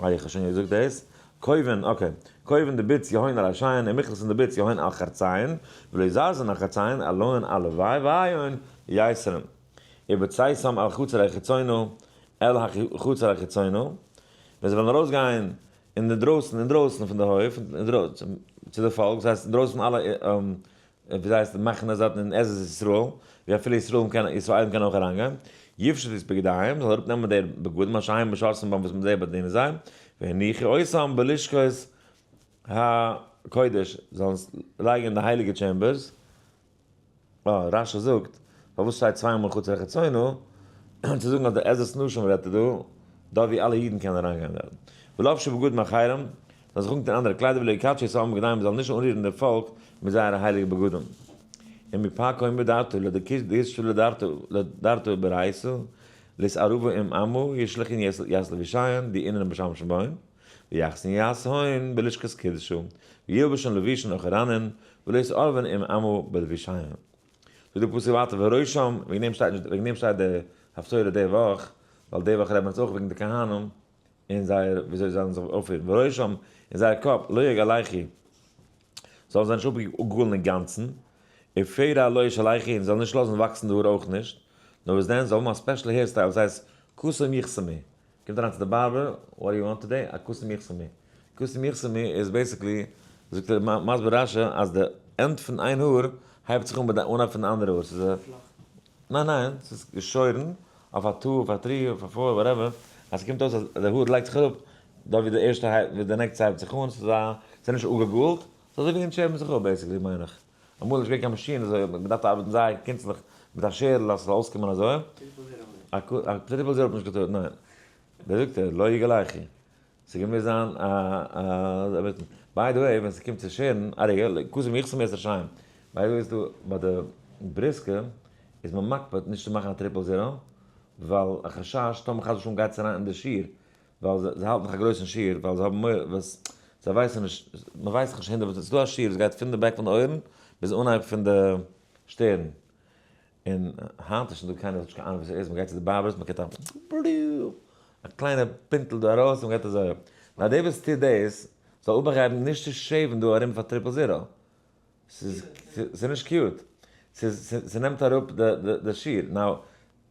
אה איך האב שוין געזאגט דאס. כובעין, okay. כובעין די בוץ יהיון על ראשיהן און מכנסין די בוץ יהיון על חרציהן, ולא יזרזון על חרציהן אלהן על לבביהן יתרון. ובצאתם אל חצר החיצונה אל החצר החיצונה, ווען זיי וועלן ארויסגיין אין די דרויסן, אינדרויסן פון די הויף, צו די פאלק, דאס הייסט אינדרויסן פון אלע. ווי הייסט מחנה דארטן אין עזרת ישראל, ווי אפילו ישראלים קענען, ישראלים קענען אויך אריינגיין, יפשוט את בגדיהם, זאל אראפנעמען די בגדים אשר הם משרתים בם וואס זיי באדינען זיי, והניחו אותם בלשכות הקודש, זאלן עס לייגן אין די הייליגע chambers. אה, רש"י זאגט, פארוואס שטייט צוויי מאל חצר החיצונה, צו זאגן אז די עזרת נשים רעדט ער דא, דארט ווי אלע אידן קענען אריינגיין דארט. ולבשו בגדים אחרים, זאלן זיך אנטון אנדערע קליידער ולא יקדשו את העם בגדיהם, זאלן נישט אנרירן די פאלק מיט זייערע הייליגע בגדים. און מפקו מדארתו לדיש לדארתו ברייסו, להתערבו עם עמו, ישלחין יס לבישיין, די אינערן בשמשן בוין, ויחסן יסהוין בלשכת קדשו, וילבשן לבישן אחרנן, ולא יתערבן עם עמו בלבישיין. זאגט דער פסוק ווייטער וראשם, וועגן דעם שטייט נישט, וועגן דעם שטייט די הפטורה די וואך, ווייל די וואך רעדט מען יעצט אויך וועגן די כהנים, און זייער, וויאזוי זיי זאלן זיך אויפפירן, וראשם, און זייער קאפ, לא יגלחו, זאלן זיי נישט אפגאלן אינגאנצן, ופרע לא ישלחו, און זאלן נישט לאזן וואקסן די האר אויך נישט, נאר וואס דען, זאל האבן א special hairstyle וואס הייסט כסום יכסמו, קומט אריין צו די barber, what do you want today? א כסום יכסמו. כסום יכסמו איז basically, זאגט ער, מסביר רש"י, אז די end פון איין האר הייבט זיך אן ביי די אנהייב פון די אנדערע האר. ס'איז א. ניין ניין, ס'איז געשוירן אויף א two, אויף א three, אויף א four, whatever, אז ס'קומט אויס אז די האר לייגט זיך אראפ דארט ווי די ערשטע הייבט, ווי די next הייבט זיך אן, ס'איז א, ס'איז נישט אפגעגאלט, ס'איז אזוי ווי אונז שערן זיך אפ basically מיין איך. אמאל איז נישט געווען קיין מאשין אזוי, האט מען געדארפט ארבעטן זייער קונצליך מיט א שערל אז ס'זאל אויסקומען אזוי. triple zero נישט. א triple zero האט מען נישט געטארט, ניין. דער זאגט ער, לא יגלחו. ס'געמוזט זיין א א by the way ווען ס'קומט צו שערן, א רגע, כסום יכסמו את ראשיהם. by the way איז דא ביי די בריסקע איז מען מקפיד נישט צו מאכן א triple zero, ווייל א חשש טאמער חס ושלום גייט עס אריין אין די שיעור, ווייל זיי האלטן נאך א גרויסן שיעור, ווייל זיי האבן מורא וואס זיי ווייסן נישט, מען ווייסט נישט 100%, ס'איז דא א שיעור וואס גייט פון די back פון די אויערן ביז אנהייב פון די שטערן, און היינט איז שוין דא קיינער וואס האט נישט קיין אהנונג וואס עס איז, מען גייט צו די barbers מען קען א קליינע פינטל דא ארויס און מען גייט אזוי, נאר דער וואס טוט דאס זאל אבאכט געבן נישט צו shave ן דא ארום פאר triple zero, ס'איז נישט cute, ס'נעמט אראפ די שיעור, now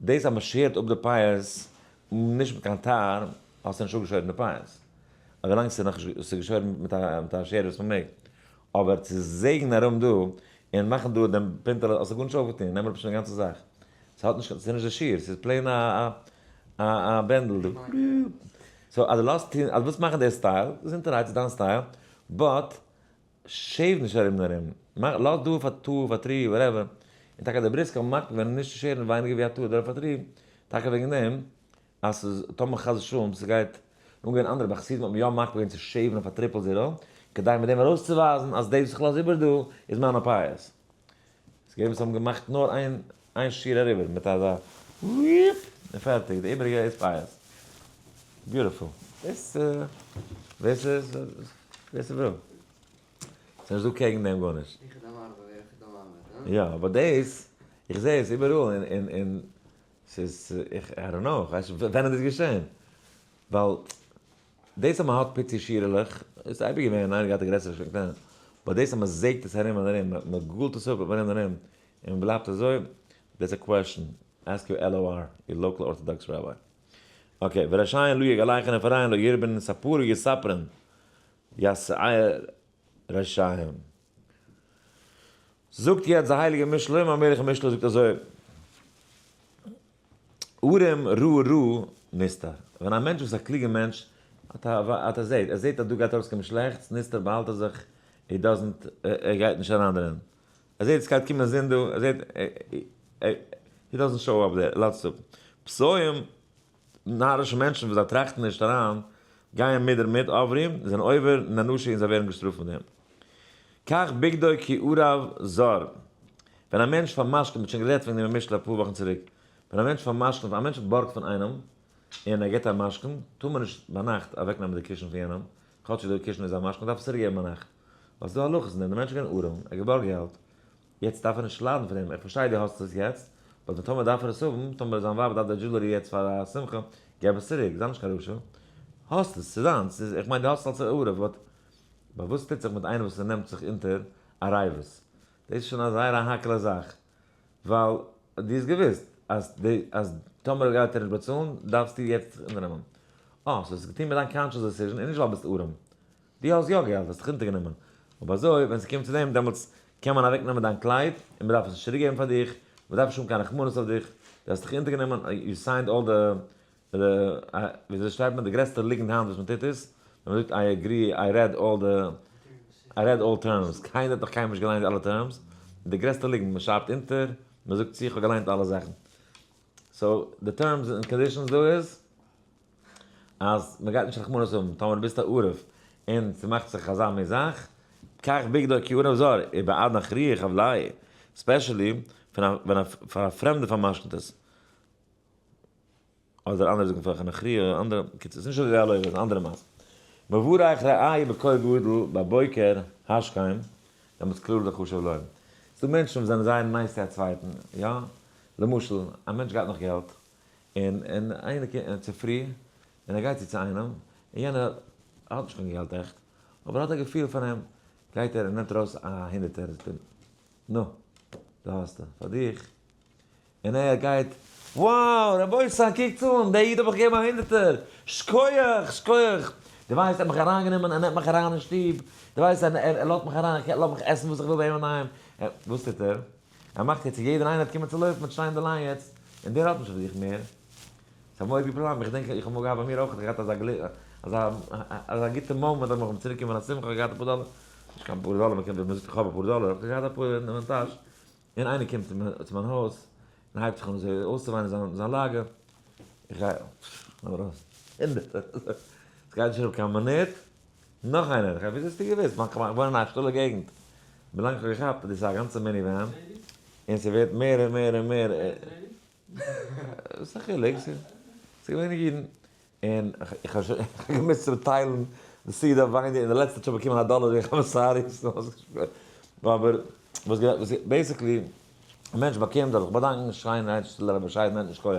דאס אז מ'שערט אפ די פאות נישט מיט קיין טאר, האסטו נישט אפגעשוירן די פאות, אזוי לאנג ס'איז נאכנישט ס'איז געשוירן מיט א שער וואס מ'מעג, אבער צו זעגן ארום דא און מאכן דא דעם פינטעלע האסטו גארנישט אויפגעטון, נעם אראפ שוין די גאנצע זאך, ס'האט נישט ס'איז נישט די שיעור, ס'איז plain א א בענדל דא. so אז דו לאזט טון אז דו ווילסט מאכן די style, געזונטערהייט ס'איז דיין style, but shave נישט ארום און ארום, מאך לאז דא אויף א two אויף א three whatever, און טאקע די בריסקע האבן מקפיד געווען נישט צו שערן ווייניגער ווי א two אדער אויף א three, טאקע וועגן דעם אז ס'איז טאמער חס ושלום ס'גייט אנגיין אנדערע ביי חסידים האט מען יא מקפיד געווען צו shave ן אויף א triple zero, כדי מיט דעם ארויסצואווייזן אז דאס וואס איך לאז איבער דא איז מיינע פאות. ס'איז געווען וואס האבן געמאכט נאר איין איין שיר אריבער מיט אזא וויפ און פערטיג, די איבעריגע איז פאות. beautiful. דאס ווער ס'איז ווער ס'וויל. ס'איז נישט דא קעגן דעם גארנישט. יא, אבער דאס, איך זע עס איבעראל און און און ס'איז, איך, I don't know, כ'ווייס נישט ווען איז דאס געשען? ווייל דאס אז מ'האט פיצי שירעלעך איז אייביג געווען, איינער געהאט א גרעסערע שיעור קליינע, but דאס אז מ'זעגט עס ארום און ארום, מ'גאלט עס אפ ארום און ארום, און מ'בלייבט אזוי, that's a question, ask your LOR, your local Orthodox rabbi. okay, וראשיהן לא יגלחון ופרעהן לא ירבון ספרו יספרון את שער ראשיהם. זאגט יעצט די הייליגע משלי, המלך משלי זאגט אזוי, ערום ראה רע נסתר. ווען א מענטש וואס איז א קלוגע מענטש, האט א האט ער זעט, ער זעט אז דא גייט ארויסקומען שלעכטס, נסתר באהאלט ער זיך, he doesn't, ער גייט נישט אריין דערין. ער זעט עס גייט קומען זינד דא, ער זעט, he doesn't show up there, ער לאזט עס אפ. פתאים, נארישע מענטשן וואס זיי טראכטן נישט אריין, גייען מיט דערמיט, עוברים, זענען עובר, נענשים און זיי ווערן געשטראפט מיט דעם. כך בגדו כי ערב זר. ווען א מענטש פארמשכנ'ט, מ'האט שוין גערעדט פון דעם אין משלי אפאר וואכן צוריק, ווען א מענטש פארמשכנ'ט, א מענטש בארגט פון איינעם, און ער געבט א משכון, טאר מען נישט ביינאכט אוועקנעמען די קישן פון יענעם, כאטש די קישן איז א משכון, דארף עס צוריקגעבן ביינאכט. ווייל ס'איז דא הלכות אין דעם, דער מענטש איז געווען ארעם, ער האט געבארגט געלט, יעצט דארף ער נישט ליידן פון דעם, איך פארשטיי דו האסט עס יעצט, but טאמער דארף ער עס האבן, טאמער זיין ווייב דארף די jewelry יעצט פאר א שמחה, געב עס צוריק, זיי נישט קיין רשע, האסט עס, ס'איז דיינס, איך מיין דו האסט עס אלס ערב, but וואס טוט זיך מיט איינער וואס נעמט זיך אונטער ערבות? דאס איז שוין א זייער א האקעלע זאך, ווייל דו האסט געוואוסט אז די אז טאמער גייט ער נישט באצאלן דארפסטו יעצט זיך אונטערנעמען. אה, so האסט געטון מיט דיין conscious decision און נישט ווייל ביסט ארעם. דו האסט יא געלט, האסט דיך אונטערגענומען. אבער אזוי ווען ס'קומט צו דעם דעמאלטס קען מען אוועקנעמען דיין קלייד, און מען דארף עס נישט צוריקגעבן פאר דיך, מען דארף נישט האבן קיין רחמנות אויף דיך, דו האסט דיך אונטערגענומען, you signed all the, וויאזוי שרייבט מען, די גרעסטע ליגנט היינט וואס מען טוט איז, ווען מען זאגט I agree, I read all the, I read all terms, קיינער האט נאך קיינמאל נישט געליינט אלע terms, די גרעסטע ליגנט, מען שרייבט אונטער, מען זאגט צו איך האב געליינט אלע זאכן. so, די terms and conditions דא איז, אז מען גייט נישט רחמנות האבן, טאמער דו ביסט א ערב, און ס'מאכט זיך אזא מין זאך, כך בגדו כי ערב זר, ובעד נכרי חבלי, specially פון א ווען א פאר א פרעמדע פארמשכנ'ט עס. אדער אנדערע זאגן פאר א נכרי אדער אנדערע, קיצור ס'איז נישט אזוי ווי א לוה, ס'איז אן אנדערע מעשה. מברך רעהו בקול גדול בבוקר השכם, דעמאלטס קלאר די חשוב לוים. ס'דא מענטשן וואס זענען זייער nice צו א צווייטן, יא? למשל, א מענטש גייט נאך געלט, און און איינער קומט צופרי, און ער גייט צו צו איינעם, און יענער האט נישט קיין געלט עכט, אבער האט א געפיל פאר אים, גייט ער און נעמט ארויס א הונדערטער, זאגט אים, נא, דא האסטו, פאר דיך. און ער גייט, wow, רבותי, קוקטס אן, דער איד האט מיך געגעבן א הונדערטער, שקויעך, שקויעך, דו ווייסט, ער האט מיך אריינגענומען, ער נעמט מיך אריין אין שטוב, דו ווייסט, ער לאזט מיך אריין, ער לאזט מיך עסן וואס איך וויל ביי אים אינדערהיים, וואס טוט ער? ער מאכט יעצט יעדער איינער וועט קומען צו לויפן, מ'וועט שטיין אין די line יעצט, און דער האט נישט אויף זיך מער. ס'איז א מורא'דיגע פראבלעם, איך דענק איך האב אמאל געהאט ביי מיר אויך, איך האב געהאט אזא גלי, אזא אזא גוטע moment אז מ'קען צוריק קומען א שמחה, איך האב געהאט אפאר דאלער, נישט קיין פאר דאלער, מ'קען ווי מ'זאגט איך האב אפאר דאלער, איך האב געהאט אפאר אין מיין טאש, און איינער קומט צו מיין הויז, און הייבט זיך אן אזוי אויסצואוויינען זיין זיין לאגע, איך גיי, נעם ארויס הונדערטער, ס'גייט נישט אראפ קיין מינוט, נאך איינער, איך גיי, וויאזוי האסטו געוואוסט? איך וואוין אין א שטילע געגנט, ווילאנג איך האב געכאפט אז דאס איז א גאנצע minivan, און ס'ווערט מער און מער און מער. וואס איז א חילוק? ס'איז געווען אידן. און איך האב געמוזט צוטיילן די סעודה וויינער און די לעצטע האט שוין באקומען א דאלער איך האב sorry אבער וואס basically א מענטש באקומט זאל זיך באדאנקן שיינערהייט שטילערהייט באשיידנהייט נישט כח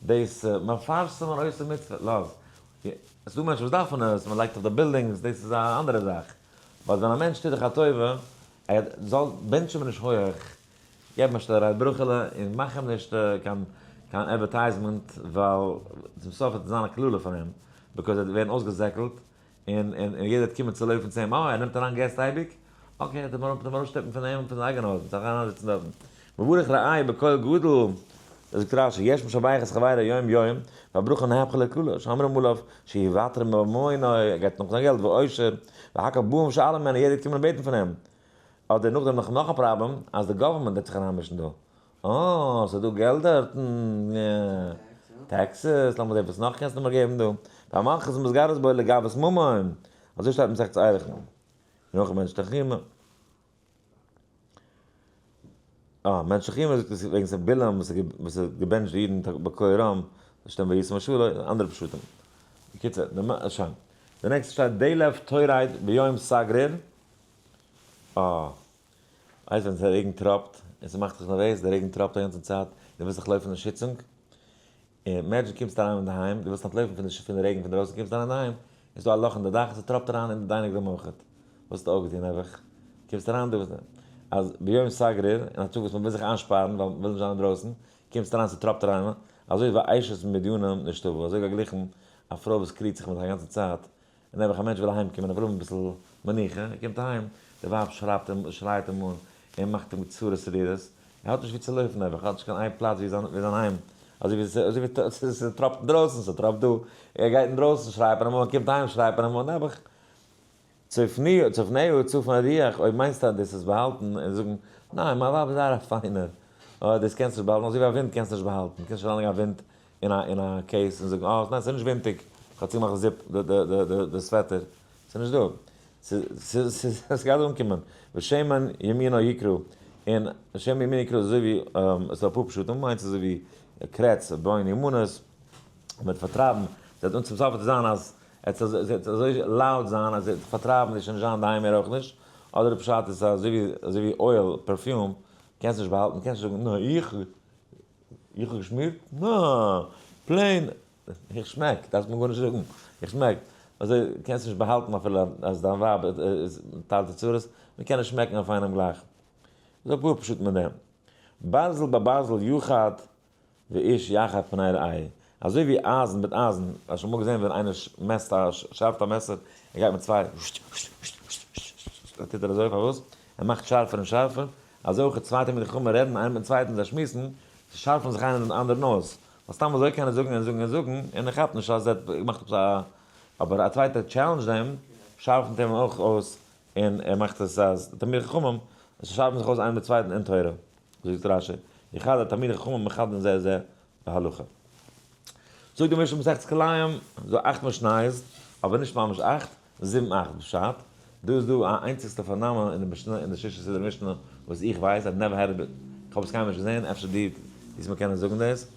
דאס מפרסם אן עושה מצוה לאז ס'איז דא מענטשן וואס דארפן עס מען לייגט אויף די buildings דאס איז א אנדערע זאך but ווען א מענטש טוט דיך א טובה ער זאל בענטש אים נישט הויעך געב אים א שטילערהייט ברכה'לע און מאך אים נישט קיין קיין advertisement ווייל צום סוף וועט עס זיין א קללה פאר אים because ער וועט ווערן אויסגעזעקלט און און יעדער וועט קומען צו לויפן צו אים אה ער נעמט אריין געסט אייביג okay וועט ער אים ארויסשטעפן פון אים פון זיין אייגענע הויז מ'וועט זיך אריינזעצן דארטן מברך רעהו בקול גדול זאגט רש"י יש משבח את חברו יום יום והברכה נהפכה לקללה שאומרים עליו שיוותר ממונו ער גייט נאך זיין געלט ועושר והכל באים ושואלים ממנו יעדער וועט קומען און בעטן פון אים אדער נאכדעם נאך נאך א פראבלעם אז די government וועט זיך אריינמישן דא. אה, ס'איז דא געלט דארטן. taxes, לאמיר זען וואס נאך קענסטו מיר געבן דא. והמלכות מתגרה בו לגבות ממון. אזוי שטייט מסכת ערכין. נאך מענטש תחכימא. אה, מענטש תחכימא זאגט עס וועגן ס'איז בלעם וואס האט געבענטשט די אידן בקול רם, דאס שטייט וישם שלו, אנדערע פשטים. בקיצור, שוין. די נעקסטע שטייט דלף תורד ביום סגריר. אה. ווייסט ווען ס'רעגנט טראפט און ס'מאכט דיך נערוועז, די רעגן טראפט א גאנצע צייט, דו ווילסט זיך לויפן אין שיצונג, און imagine קומסט אריין אינדערהיים, דו ווילסט אנטלויפן פון די פון די רעגן פון דרויסן, קומסט אריין אינדערהיים, איז דא א לאך אין די דאך, ס'טראפט אריין אין די dining room אויכעט. וואס האסטו אויפגעטון נעבעך? קומסט אריין דא, אז ביום סגריר, אין א טאג וואס מ'וויל זיך איינשפארן ווייל מ'וויל נישט זיין אינדרויסן, קומסט אריין ס'טראפט אריין, אזוי ווי אשת מדינים נשתוה, אזוי געגליכן א פרוי וואס קריגט זיך מיט א גאנצע צייט, און נעבעך א מענטש וויל אהיים קומען ער וויל האבן אביסל מנוחה, ער קומט אהיים, די ווייב שרייבט אים, שרייט אים אן, און מאכט אים צרות רירות, ער האט נישט וואו צו לויפן נעבעך, ער האט נישט קיין איין פלאץ ווי זיין ווי זיין היים, אזוי ווי אזוי ווי ס'טראפט אינדרויסן, ס'טראפט דא, ער גייט אינדרויסן שרייט מען אים אן, ער קומט אהיים שרייט מען אים אן, נעבעך. צפנהו צפנהו צפון הרוח, אויב מיינסטו אז דאס איז באהאלטן, און זאגן, ניין, מיין ווייב איז זייער א פיינער, אוי דאס קענסטו נישט באהאלטן, אזוי ווי א ווינט קענסטו נישט באהאלטן, קענסט נישט אריינלייגן א ווינט אין א אין א case און זאגן אה ניין ס'איז נישט ווינטיג, כ'האב צוגעמאכט די zip די די די די סוועטער, ס'איז נישט דא, ס'איז ס'גייט אנקומען, ושמן ימינו יקרא, און שמן ימינו יקרא איז אזוי ווי עס איז אפאר פשטים, איינס איז אזוי ווי קרעץ, בויען נאמנות, מ'וועט פארטרייבן, ס'וועט אן צום סוף וועט עס זיין אז עס וועט אזוי loud זיין אז עס וועט פארטרייבן נישט נישט זיין אינדערהיים מער אויך נישט, אדער די פשט איז אזוי ווי אזוי ווי oil, perfume, קענסט נישט באהאלטן, קענסט נישט זאגן נא איך איך האב געשמירט? נא! plain! איך שמעק, דארפסט מיר גארנישט זאגן, איך שמעק. אזוי קענסט נישט באהאלטן אפילו אז דיין ווייב איז טיילט די צרות, מען קען נישט שמעקן אויף איינעם גלייך. איז אפאר פשטים מיט דעם. ברזל בברזל יוחד ואיש יחד פני רעהו. אזוי ווי אייזן מיט אייזן, האסט שוין אמאל געזען ווען איינער מעסט א, שארפט א מעסער, ער גייט מיט צוויי, טוט ער אזוי, פארוואס? ער מאכט שארפער און שארפער, אזוי אויך צוויי תלמידי חכמים רעדן איינער מיטן צווייטן, זיי שמועסן, זיי שארפן זיך איינער דעם אנדערן אויס, ווייל סתם אזוי קען ער זאגן און זאגן און זאגן, און ער כאפט נישט אז ער האט געמאכט עפעס א, אבער א צווייטער challenge ט אים, שארפנט אים אויך אויס, און ער מאכט עס אז תלמידי חכמים שארפן זיך אויס איינער מיטן צווייטן אין תורה, זאגט רשי, יחד תלמידי חכמים מחדדין זה את זה בהלכה. זאגט די משנה מסכת כלאים, ס'דא אכט משניות, אבער נישט ממש אכט, זיבן אכט פשט, דא איז דא א איינציגסטע פארנאמען אין די משנה אין די שישה סדרי משנה וואס איך ווייס, I've never heard of it, איך האב עס קיינמאל נישט געזען, אפשר דו וועסט מיר קענען זאגן דאס,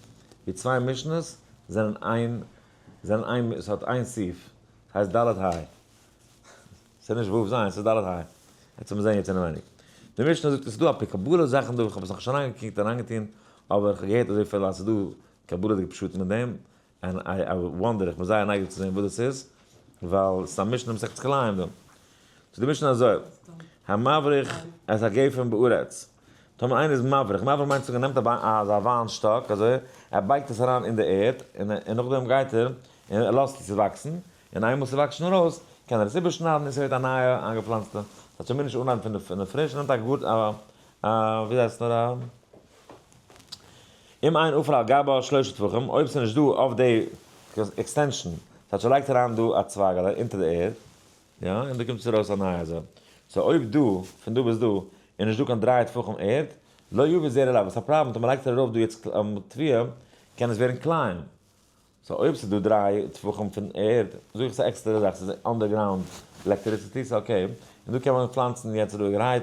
ווי צוויי משנה'ס זענען איין, זענען איין, עס האט איין סעיף, ס'הייסט ד' היי. ס'איז נישט ו' ז', ס'איז ד' היי. יעצט וועט מען זען יעצט אינעווייניג. די משנה זאגט עס איז דא א פאר קבלה זאכן דא, איך האב עס נאכנישט אריינגעקוקט אריינגעטון, אבער איך האב געהערט אזויפיל אז ס'איז דא קבלה'דיגע פשטים אין דעם, and I wonder, איך בין זייער נייגעריג צו זען וואס דאס איז, ווייל ס'איז א משנה מסכת כלאים דא. סאו די משנה אזוי, המבריך את הגפן בארץ, טאמער איינער איז מבריך, מבריך מיינט צו זאגן ער נעמט אזא וויין שטאק אזוי, ער בייגט עס אריין אין די ערד, און נאכדעם גייט ער און ער לאזט עס צו וואקסן, און איינמאל ס'וואקסט שוין ארויס, קען ער עס איבערשניידן און ס'ווערט א נייע איינגעפלאנצטע. ס'האט שוין מער נישט אנהייבן פון די פריש, נעמט א גארט א א ווי הייסט נאר א אם אין עפר על גבה שלושה טפחים, אויב ס'איז נישט דא אויף די extension, ס'הייסט ער לייגט אריין דא א צווייגעלע אונטער די ערד, יא, און דא קומט עס ארויס א נייע אזוי. so אויב דא, פון דא ביז דא, איז נישט דא קיין דריי טפחים ערד, לא יביא זרע עליו, וואס א פראבלעם, טאמער לייגט ער ארויף דא יעצט תבואה, קען עס ווערן קליין. so אויב ס'איז דא דריי טפחים פון ערד, זאג איך ס'איז א עקסטערע זאך, ס'איז underground electricity, ס'איז okay, און דא קען מען פלאנצן יעצט רואיגערהייט,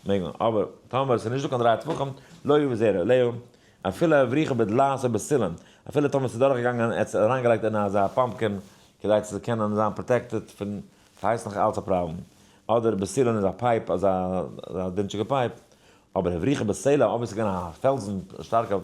מעג מען, אבער טאמער ס'איז נישט דא קיין דריי טפחים, לא יביא זרע עליה, אפילו הבריחה בדלעת או בסילון, אפילו טאמער ס'איז דורכגעגאנגען ער האט עס אריינגעלייגט אין אזא pumpkin כדי צו קענען זיין protected פון, ס'הייסט נאך אלץ א פראבלעם, אדער בסילון איז א pipe, אזא דינטשיגע pipe, אבער הבריחה בסלע, אויב עס איז געווען א פעלזן, שטארקע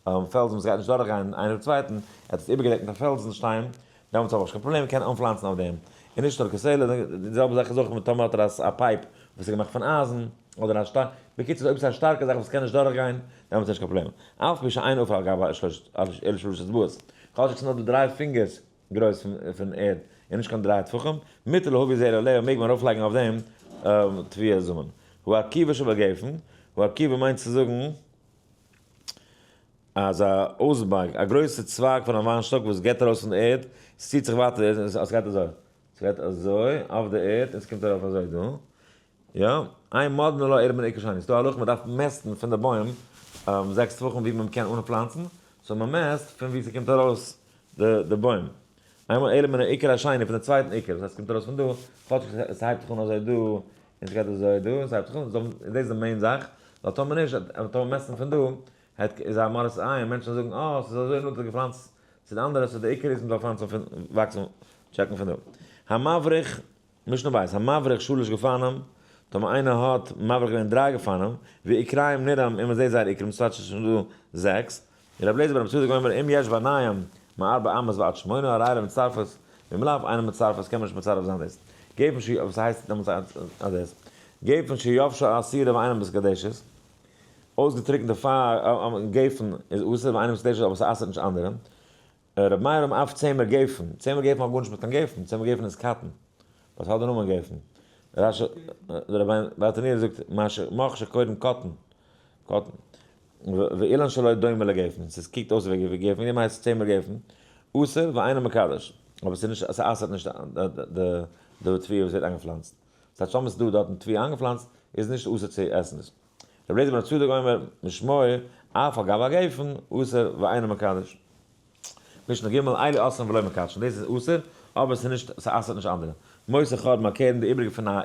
פעלזן וואס גייט נישט דורכגיין איינער דעם צווייטן, ער האט עס איבערגעדעקט מיט א פעלזן שטיין, דעמאלטס האב איך נישט קיין פראבלעם, קען אנפלאנצן אויף דעם. און נישט נאר כסלע, די זעלבע זאך איז אויך מיט טאמער האט ער א pipe וואס איז געמאכט פון אייזן, אדער א שטארק, בקיצור אויב עס איז א שטארקע זאך וואס קען נישט דורכגיין, דעמאלטס איז נישט קיין פראבלעם. אף פי שאין עפר על גבה אלא שלש אצבעות, כאטשיג ס'איז נאר דא דריי פינגערס גרויס פון ערד און נישט קיין דריי טפחים, מותר להביא זרע עליה מעג מען ארויפלייגן אויף דעם תבואה זאמען. העקיבה שבגפן, העקיבה מיינט צו זאגן אז א אויסבייג, א גרויסע צווייג פון א וויינשטאק וואס געבט ארויס פון די ערד, עס ציט זיך ווייטער, עס גייט אזוי, עס גייט אזוי אויף די ערד און עס קומט ארויף אזוי דא, יא, אין מודדין לה אלא מן עיקר שני, ס'דא א הלכה מ'דארף מעסטן פון די בוים זעקס טפחים ווי מען קען אנפלאנצן, so מ'מעסט פון ווי ס'קומט ארויס די בוים, איינמאל אלא מן העיקר השני פון די צווייטן עיקר, דאס הייסט ס'קומט ארויס פון דא, כאטש ס'הייבט זיך אן אזוי דא, און ס'גייט אזוי דא, און ס'הייבט זיך אן, דאס איז די main זאך, ווייל טאמער נישט, טאמער מעסטן פון דא, איז א מראית עין, מענטשן זאגן אה, ס'איז אזוי נאנט געפלאנצט צו די אנדערע, so די עיקר איז מ'זאל פלאנצן פון, וואקסן, טשעקן פון דא. המבריך משנה בית, המבריך שלש גפנים, טאמער איינער האט מבריך געווען דריי גפנים, ועיקריהם נראים און מ'זעט זייער עיקרים, ס'טייטש ס'איז שוין דא זעקס, און רבי אליעזר בן רבי צדוק אומר אם יש ביניהם מארבע אמות ועד שמונה הרי אלו מצטרפות, ואם לאו אינן מצטרפות קען מען נישט מצרף זיין דאס. גפן ש וואס הייסט דעמאלטס אז דאס. גפן שיבשה עשירה ואינה מתקדשת, אויסגעטריקנטע גפן איז אסור ואינה מתקדשת אבער ס'אסר'ט נישט אנדערע. רבי מאיר אומר אף צמר גפן, צמר גפן האט גארנישט מיט קיין גפן, צמר גפן איז cotton, וואס האט די נאמען גפן? רש"י, רבי ברטנורא זאגט מוך שקורין קטן, cotton, ואילן שלו דומה לגפן, ס'איז קוקט אויס ווי גפן, וועגן דעם הייסט עס צמר גפן, אסור ואינו מקדש, אבער ס'איז נישט, ס'אסר'ט נישט די תבואה וואס ווערט איינגעפלאנצט, ס'הייסט טאמער ס'איז דא דארטן תבואה איינגעפלאנצט איז נישט אסור צו עסן עס. רבי אליעזר בן צדוק אומר משמו אף על גב הגפן אסור ואינו מקדש. משנה ג' אלו אוסרין ולא מקדשין, דאס איז אסור, אבער ס'איז נישט, ס'אסר'ט נישט אנדערע. מותר חורבן הכרם, די איבריגע פון א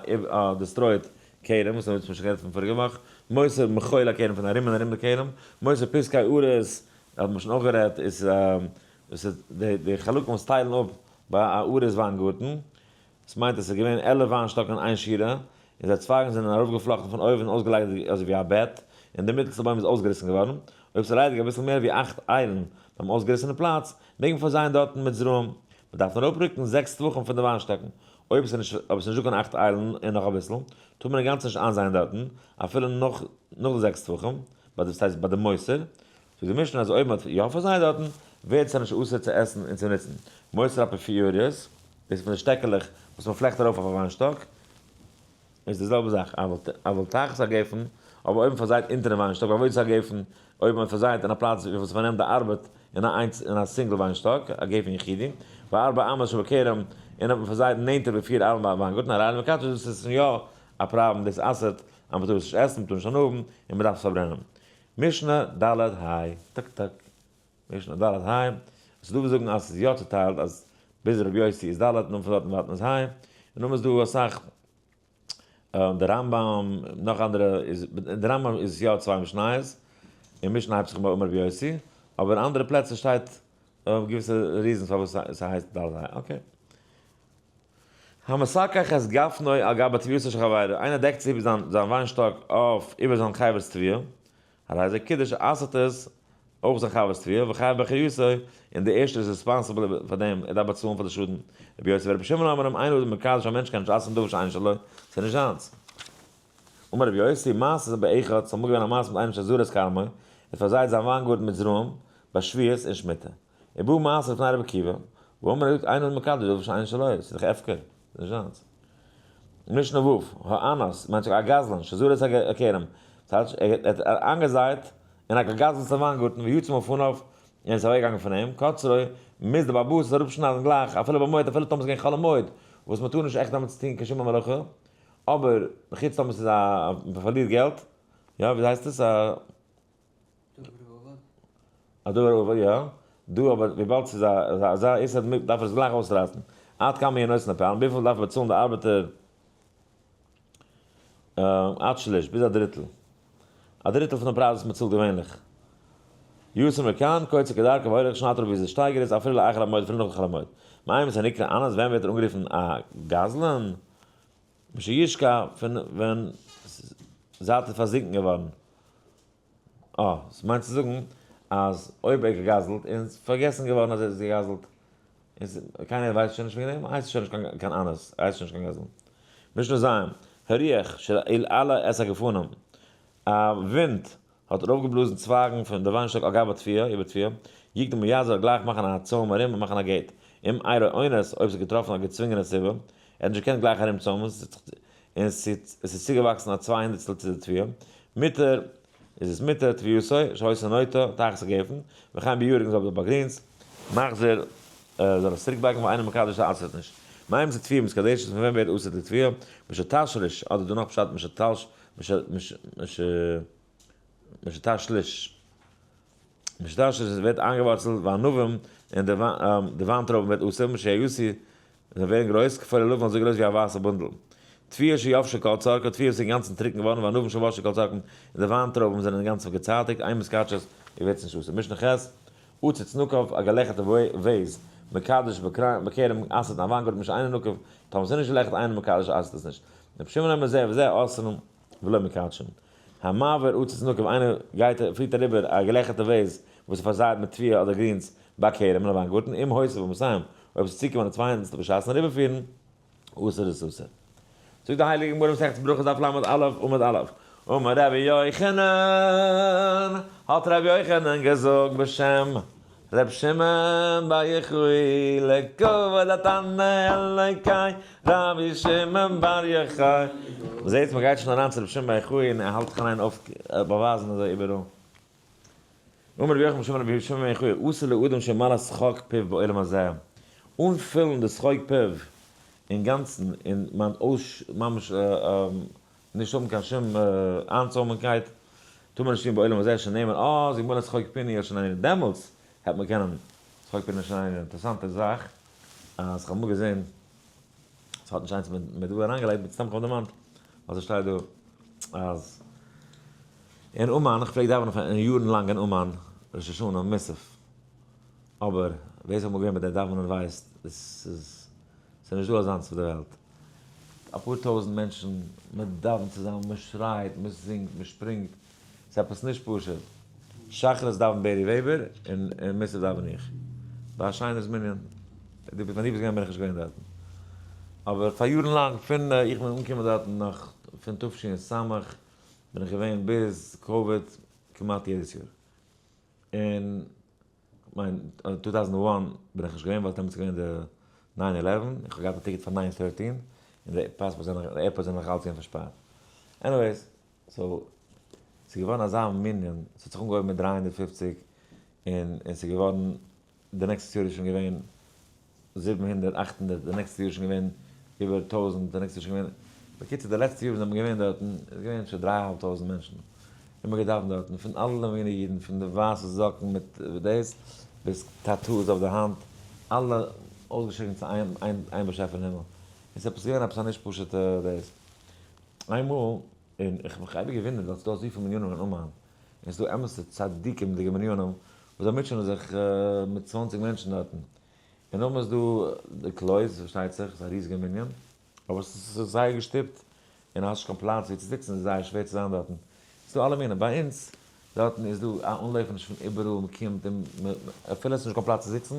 destroyed כרם, וואס האבן מיר שוין גערעדט פון פאריגע וואך, מותר מחול הכרם פון ארום און ארום די כרם, מותר פסקי ארז, האט מען שוין אויך גערעדט, איז דאס איז די חלקים וואס טיילן אפ ביי א ארז וויינגארטן, דאס מיינט אז ס'איז געווען 11 וויינשטאקן אין איין שורה, און זייער צווייגן זענען ארויפגעפלאכטן פון אויבן און אויסגעלייגט אזוי ווי א בעט, און די מיטלסטע בוים איז אויסגעריסן געווארן. אויב ס'איז ליידיג אביסל מער ווי אכט איילן ביים אויסגעריסענעם פלאץ, מעג מען פארזייען דארטן מיט זרעים. מ'דארף נאר אפרוקן זעקס טפחים פון די וויינשטאקן. אויב ס'איז נישט אויב ס'איז נישטא קיין אכט איילן און נאך אביסל, טאר מען אינגאנצן נישט איינזייען דארטן, אפילו נאך נאך די זעקס טפחים, ביי די ס'הייסט ביי די מותר. זאגט די משנה אז אויב מ'האט יא פארזייט דארטן, ווערט עס נישט אסור צו עסן און צו נוצן. מותר אפיפיוריות. דאס איז פון די שטעקעלעך וואס מען פלעכט ארויף אויף א וויינשטאק. איז די זעלבע זאך, אבל תחת הגפן, אבער אויב מען פארזייט אונטערן וויינשטאק, בעבודת הגפן, אויב מען פארזייט אין א פלאץ וואו עס פארנעמט די ארבעט אין א איינס אין א single וויינשטאק, א גפן יחידי, וארבע אמות שבכרם, און אויב מען פארזייט נענטער ווי פיר ארבע ביי וויינגארטן, הרי אלו מקדש, דאס איז יא א פראבלעם, דאס אסר'ט אז מען טאר עס נישט עסן, מען טאר נישט הנאה האבן, און מען דארף עס פארברענען. משנה ד' היי, טק טק, משנה ד' היי, עס איז דא וואס זאגן אז עס איז יא צוטיילט אז ביז רבי יוסי איז ד' און פון דארטן ווייטער איז היי, און נאכדעם איז דא אסאך די רמב ם נאך אנדערע איז די רמב ם איז יא צוויי משניות, און משנה הייבט זיך אן ביי אמר רבי יוסי, אבער אין אנדערע פלעצער שטייט געוויסע reasons פארוואס ס'הייסט ד' היי, okay. המסכך את גפנו על גבי תבואתו של חברו, איינער דעקט זיך איבער זיין וויינשטאק אויף איבער זיין חבר'ס תבואה, הרי זה קידש אסר'ט עס אויך זיין חבר'ס תבואה, וחייב באחריותו, און דער ערשטער איז responsible פאר דעם, ער דארף באצאלן פאר די שאדן. רבי יוסי ורבי שמעון אומרים, אין אדם מקדש, א מענטש קען נישט אסר'ן דבר שאינו שלו, ס'איז נישט זיינס. אמר רבי יוסי, מעשה באחד, ס'איז אמאל געווען א מעשה מיט איינעם שזרע את כרמו, ער האט פארזייט זיין וויינגארטן מיט זרעים, ביי שביעית און שמיטה. ובא מעשה לפני רבי עקיבא, ואמר ער זאגט אין אדם מקדש דבר שאינו שלו, ס'איז דאך הפקר, ס'איז נישט זיינס. משנה ו', האנס, מיינט זיך א גזלן, שזרע את הכרם, ס'טייטש ער האט איינגעזייט אין א גזלן'ס וויינגארטן ויצא מלפניו, און איז אוועקגעגאנגען פון אים, קצרו, מוז די בעל הבית עס אראפשניידן גלייך, אפילו במועד, אפילו טאמער ס'איז געווען חול המועד, וואס מ'טאר נישט עכט דעמאלטס טון קיין שום מלאכה, אבער חוץ טאמער ס'איז א, מ'פארלירט געלט, יא, ווי הייסט עס, א. א דבר אבד, יא. דא אבער וויבאלד ס'איז א אזא איסור דארף ער עס גלייך אויסרייסן. עד כמה יהיה נותן לפועלים, וויפיל דארף ער באצאלן די ארבעטער עד שליש, ביז א דריטל. א דריטל פון די פרייז וואס מ'צאלט געווענליך. יתר מכאן, קוצר כדרכו והולך שניידט אראפ ווי די שטייגער איז אפילו לאחר המועד אפילו נאך חול המועד. מאימתי נקרא אנס, ווען ווערט ער אנגערופן א גזלן? משישקע, פון ווען זייט איז פארזינקן געווארן. אה, ס'מיינט צו זאגן אז אויב ער האט געגזל'ט און ס'איז פארגעסן געווארן אז ער האט געגזל'ט, און קיינער ווייסט שוין נישט וועגן דעם, הייסט עס שוין נישט קיין אנס, הייסט שוין נישט קיין גזלן. משנה ז', הרוח שהלעלה את הגפנים, א ווינט האט ארויפגעבלאזן צווייגן פון די וויינשטאק על גבי תבואה, איבער תבואה, יקדים ויעזור גלייך מאכן א צוים ארום און מאכן א gate, אם אירעה אונס, אויב ס'האט געטראפן א געצווינגענע סיבה, ער האט נישט געקענט גלייך ארומצוימען, און עס איז צוגעוואקסן א צוויי הונדערטסטל צו די תבואה, מותר, איז עס מותר תבואתו, שהיתה נוטה, תחת הגפן, וכן בירק און זאל ביי גרינס, מחזיר, זאל עס צוריק בייגן ואינו מקדש אסר'ט נישט. מאימתי תבואה מתקדשת, פון ווען ווערט אסור די תבואה? משתשריש, אדער דא נאך פשט משתלש, משתשליש. משתשליש עס ווערט איינגעווארצלט וענבים און די וויינטרויבן ווערט אסור, משיעשו זיי ווערן גרויס, כפול הלבן אזוי גרויס ווי א ווייסע בונדל. תבואה שיבשה כל צרכה, תבואה איז אינגאנצן טרוקן געווארן, וענבים שבשו כל צרכן, און די וויינטרויבן זענען אינגאנצן געצייטיגט, אין מתקדשת, איר ווערט נישט אסור. משנה ח', עציץ נקוב, א געלעכערטע וועז, מקדש בכרם אסר'ט א וויינגארטן משאינו נקוב, טאמער ס'איז נישט געלעכערט אינו מקדש אסר'ט עס נישט. רבי שמעון אומר זה וזה אוסרין ולא מקדשין. המעביר עציץ נקוב, איינער גייט פליט אריבער א געלעכערטע וועז וואס איז פארזייט מיט תבואה אדער גרינס בכרם אין א וויינגארטן, אם הוסיף במאתים, אויב עס איז צוקומען א צוויי הונדערטסטל בשעת'ן אריבערפירן, אסור איז אסור. זאגט די הייליגע גמרא מסכת ברכות דף ל"א עמוד א', אמר רבי יוחנן, האט רבי יוחנן געזאגט בשם ר' שמעון בר יוחאי, לכבוד התנא אלוקי רבי שמעון בר יוחאי. מ'זעט מ'גייט שוין אריין צו רבי שמעון בר יוחאי און ער האלט זיך אין איין אויף באווייזן אזוי איבעראל. אמר רבי יוחנן בשם רבי שמעון בן יוחאי, אסור לאדם שימלא שחוק פיו בעולם הזה, אנפילן די שחוק פיו אינגאנצן און מיין אויס ממש נישט האבן קיין שום איינצוימענקייט, טאר מען נישט טון בעולם הזה שנאמר אז ימלא שחוק פינו ישננו, דעמאלטס העט מען קענען שחוק פינו ישננו, אינטערעסאנטע זאך אז כ'האב אמאל געזען, ס'האט נישט איינס מיט דא אריינגעלייגט, באט סתם כ'האב דערמאנט אז עס שטייט דא אז אין אומאן, איך פלעג דאווענען פאר יארן לאנג אין אומאן ראש השנה מוסף, אבער ווער ס'איז אמאל געווען ביי די דאווענען ווייסט עס איז ס'איז נישט דא אזאנס אויף די וועלט, אפאר טויזנט מענטשן, מען דאווענט צוזאמען, מען שרייט, מען זינגט, מען שפרינגט, ס'איז עפעס נישט פשוט. שחרית דאווענט בערי וועבער און מוסף דאווען איך. ביי א שיינער מנין. ווען דו ביסט געווען בין איך נישט געווען דארטן. אבער פאר יארן לאנג פון איך בין אנגעקומען דארטן נאך פון תש"ס בין איך געווען ביז קאוויד כמעט יעדעס יאר. און כ'מיין 2001 בין איך נישט געווען ווייל דעמאלטס איז געווען די nine eleven, איך האב געהאט א ticket פאר nine thirteen, און די passport זענען, די airport זענען נאך אלץ געווען פארשפארט. Anyways, so, ס'איז געווארן אזא מנין, ס'האט זיך אנגעהויבן מיט 350, און און ס'איז געווארן, די next יאר איז שוין געווען 700, 800, די next יאר איז שוין געווען איבער 1000, די next יאר איז שוין געווען, בקיצור, די לעצטע יאר וואס זענען געווען דארטן, איז געווען שוין 3500 מענטשן. און מ'האט געדאווענט דארטן, פון אלע מיני אידן, פון די ווייסע זאקן מיט דאס, ביז tattoos אויף די האנט, אלע אויסגעשריגן צו איין באשעפער אין הימל. עס איז עפעס געווען עפעס א נישט פשוט'ע דאס. איינמאל, און איך האב מיך אייביג געוואונדערט ווייל ס'איז דא אזויפיל מנינים אין אומאן, און ס'איז דא אמת'ע צדיקים'דיגע מנינים וואס זיי מוטשענען זיך מיט 20 מענטשן דארטן. און נאכדעם איז דא די קלויז, פארשטייט זיך, ס'איז א ריזיגע מנין, אבער ס'איז זייער געשטופט, און האסט נישט קיין פלאץ וואו צו זיצן, ס'איז זייער שווער צו זיין דארטן. ס'איז דא אלע מינים. ביי אונז דארטן איז דא א אנלויפעניש פון איבעראל, מ'קומט און אפילו עס איז נישט קיין פלאץ צו זיצן,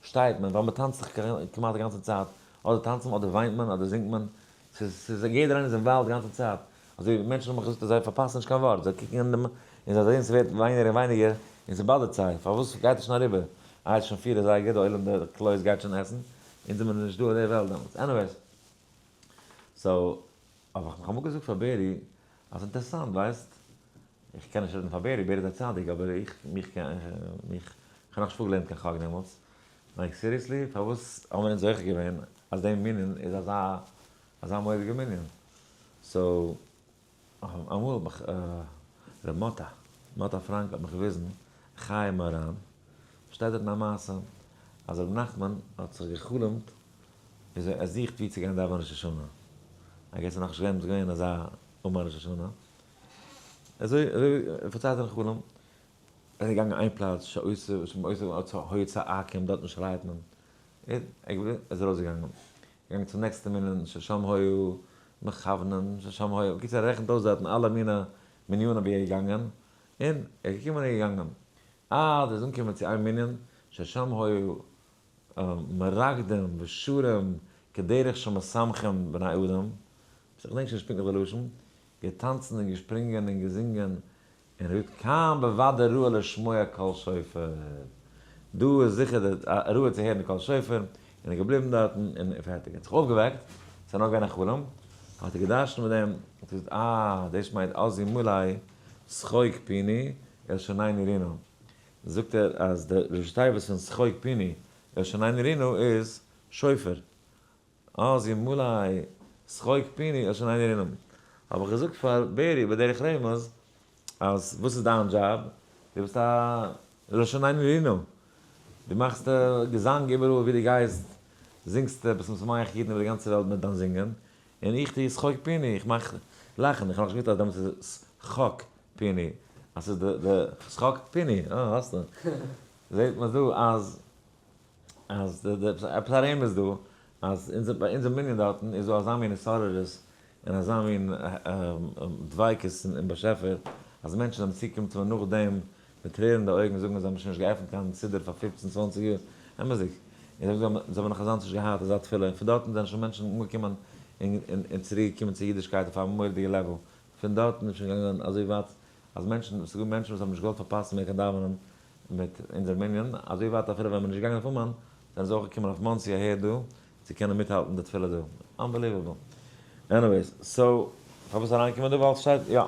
שטייט מען, ווייל מ'טאנצט זיך כמעט די גאנצע צייט, אדער טאנצט מען, אדער וויינט מען, אדער זינגט מען, ס'איז יעדער איינער איז involved די גאנצע צייט, אזוי ווי מענטשן האבן מיך געזאגט אז זיי פארפאסן נישט קיין ווארט, זיי קוקן אין דעם און זיי זעען ס'ווערט ווייניגער און ווייניגער און ס' bother ט זיי, פארוואס גייט עס שוין אריבער? איי עס איז שוין פיר אזייגער, די עולם די קלויז גייט שוין עסן, אונז זעמיר נישט דא אויף די וועלט דעמאלטס, anyways. So, האב איך נאכאמאל געזאגט פאר בערי, אז אינטערעסאנט ווייסט, איך קען נישט רעדן פאר בערי, בערי איז א צדיק, אבער איך, מיך קען, מיך, איך האב נאכנישט פארגעלערנט קיין חק דעמאלטס, like seriously, פארוואס האבן מיר אונז זוכה געווען אז די מנין איז אזא, אזא מורא'דיגע מנין? So, אמאל האט מיך ר' מאטא, מאטא פראנק האט מיך געוויזן חיי מוהר"ן, שטייט דארט אין א מעשה אז ר' נחמן האט זיך גע'חלומ'ט וויאזוי ער זוכט וואו צו גיין דאווענען ראש השנה, I guess איז נאכנישט געווען געווען אזא אומאן ראש השנה, אזוי אזוי פארציילט ער אין חלום, ער איז געגאנגען איין פלאץ שעושה שעושה היה צועקים דארטן שרייט מען, ער איז ארויסגעגאנגען, געגאנגען צום next ע מנין ששם היו מכוונין ששם היו, בקיצור ער רעכנט אויס דארטן אלע מיני מנינים ווי ער איז געגאנגען, און ער איז געקומען און געגאנגען, עד ער איז אנגעקומען צו איין מנין ששם היו מרקדים ושרים כדרך שמשמחים בני אדם, איך געדענק שוין נישט פונקטליך די לשון, געטאנצן און געשפרינגען און געזינגען, און ער זאגט כאן בוודאי ראוי לשמוע קול שופר, דא איז זיכער די ראוי צו הערן די קול שופר, און ער איז געבליבן דארטן און פערטיג, ער האט זיך אויפגעוועקט, ס'איז נאר געווען א חלום, האט ער געדרשנט מיט דעם, האט ער געזאגט אה, דאס מיינט אז ימלא שחוק פינו ולשוננו רינה, זאגט ער אז די ראשי תיבות פון שחוק פינו ולשוננו רינה איז שופר, אז ימלא שחוק פינו ולשוננו רינה. האב איך געזאגט פאר בערי בדרך רמז אז וואס איז דיין דזשאב? דו ביסט א לשוננו רינה, דו מאכסט געזאנג איבעראל ווי דו גייסט, זינגסט, ביסט משמח אידן איבער די גאנצע וועלט מיט דיין זינגען, און איך טו שחוק פינו, איך מאך לאכן, איך האב נאכנישט געוואוסט אז דעמאלטס איז שחוק פינו, אז ס'איז די שחוק פינו, אה האסטו. זעט מען דא אז אז די די עפעס א רמז דא אז אונזער ביי אונזער מנין דארטן איז דא אזא מין התעוררות און אזא מין דביקות אין באשעפער אז מענטשן זענען צוגעקומען צו מיר נאכדעם מיט טרערן אין די אויגן זאגן אז זיי האבן שוין נישט געעפנט קיין סידור פאר פופצן צוואנציג יאר, אמת'דיג, און זיי זאגן זיי האבן נאך אזאנס נישט געהאט אזא תפילה און פון דארטן זענען שוין מענטשן אנגעקומען און און צוריק געקומען צו אידישקייט אויף א מורא'דיגע level, פון דארטן איז שוין געגאנגען אזוי ווייט אז מענטשן, ס'איז געווען מענטשן וואס האבן נישט געוואלט פארפאסן מער קיין דאווענען מיט אונזער מנין, אזוי ווייט אפילו ווען מ'איז נישט געגאנגען אויף אומאן, זענען זיי אויך געקומען אויף מאנסי אהער דא, צו קענען מיטהאלטן די תפילה דא. Unbelievable. Anyways, so, פארוואס אריינקומען דא? ווייל ס'שטייט, יא.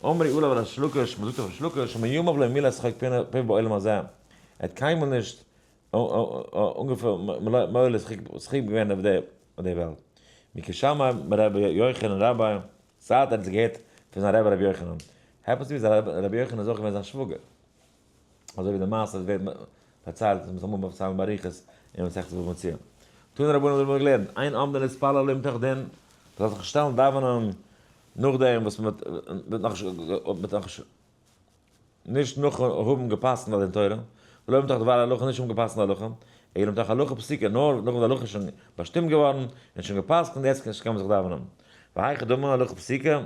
אמרו עליו ריש לקיש, מ'זאגט אויף ריש לקיש, מימיו לא מילא שחוק פיו בעולם הזה. ער האט קיינמאל נישט אנגעפילט מלא שחוק געווען אויף די וועלט. מכשמע מרבי יוחנן רבי, זייט ער האט עס געהערט פון זיין רבי רבי יוחנן. Happens to be רבי יוחנן איז אויך געווען זיין שוואגער. אזוי ווי די מעשה ווערט פארציילט, עס מוז אמאל פארציילן באריכות אין מסכת בבא מציעא. תנו רבנן האבן מיר געלערנט, אין עומדין להתפלל אלא מתוך דין, מען זאל זיך שטעלן דאווענען נאכדעם וואס מען האט נאך נישט נאך האבן געפסקנט א דין תורה, ולא מתוך דבר הלכה נישט האבן געפסקנט א הלכה, אלא מתוך הלכה פסוקה נאר נאך וואס די הלכה איז שוין באשטימט געווארן און שוין געפסקנט יעצט קען מען זיך דאווענען. והיכי דמי הלכה פסוקה?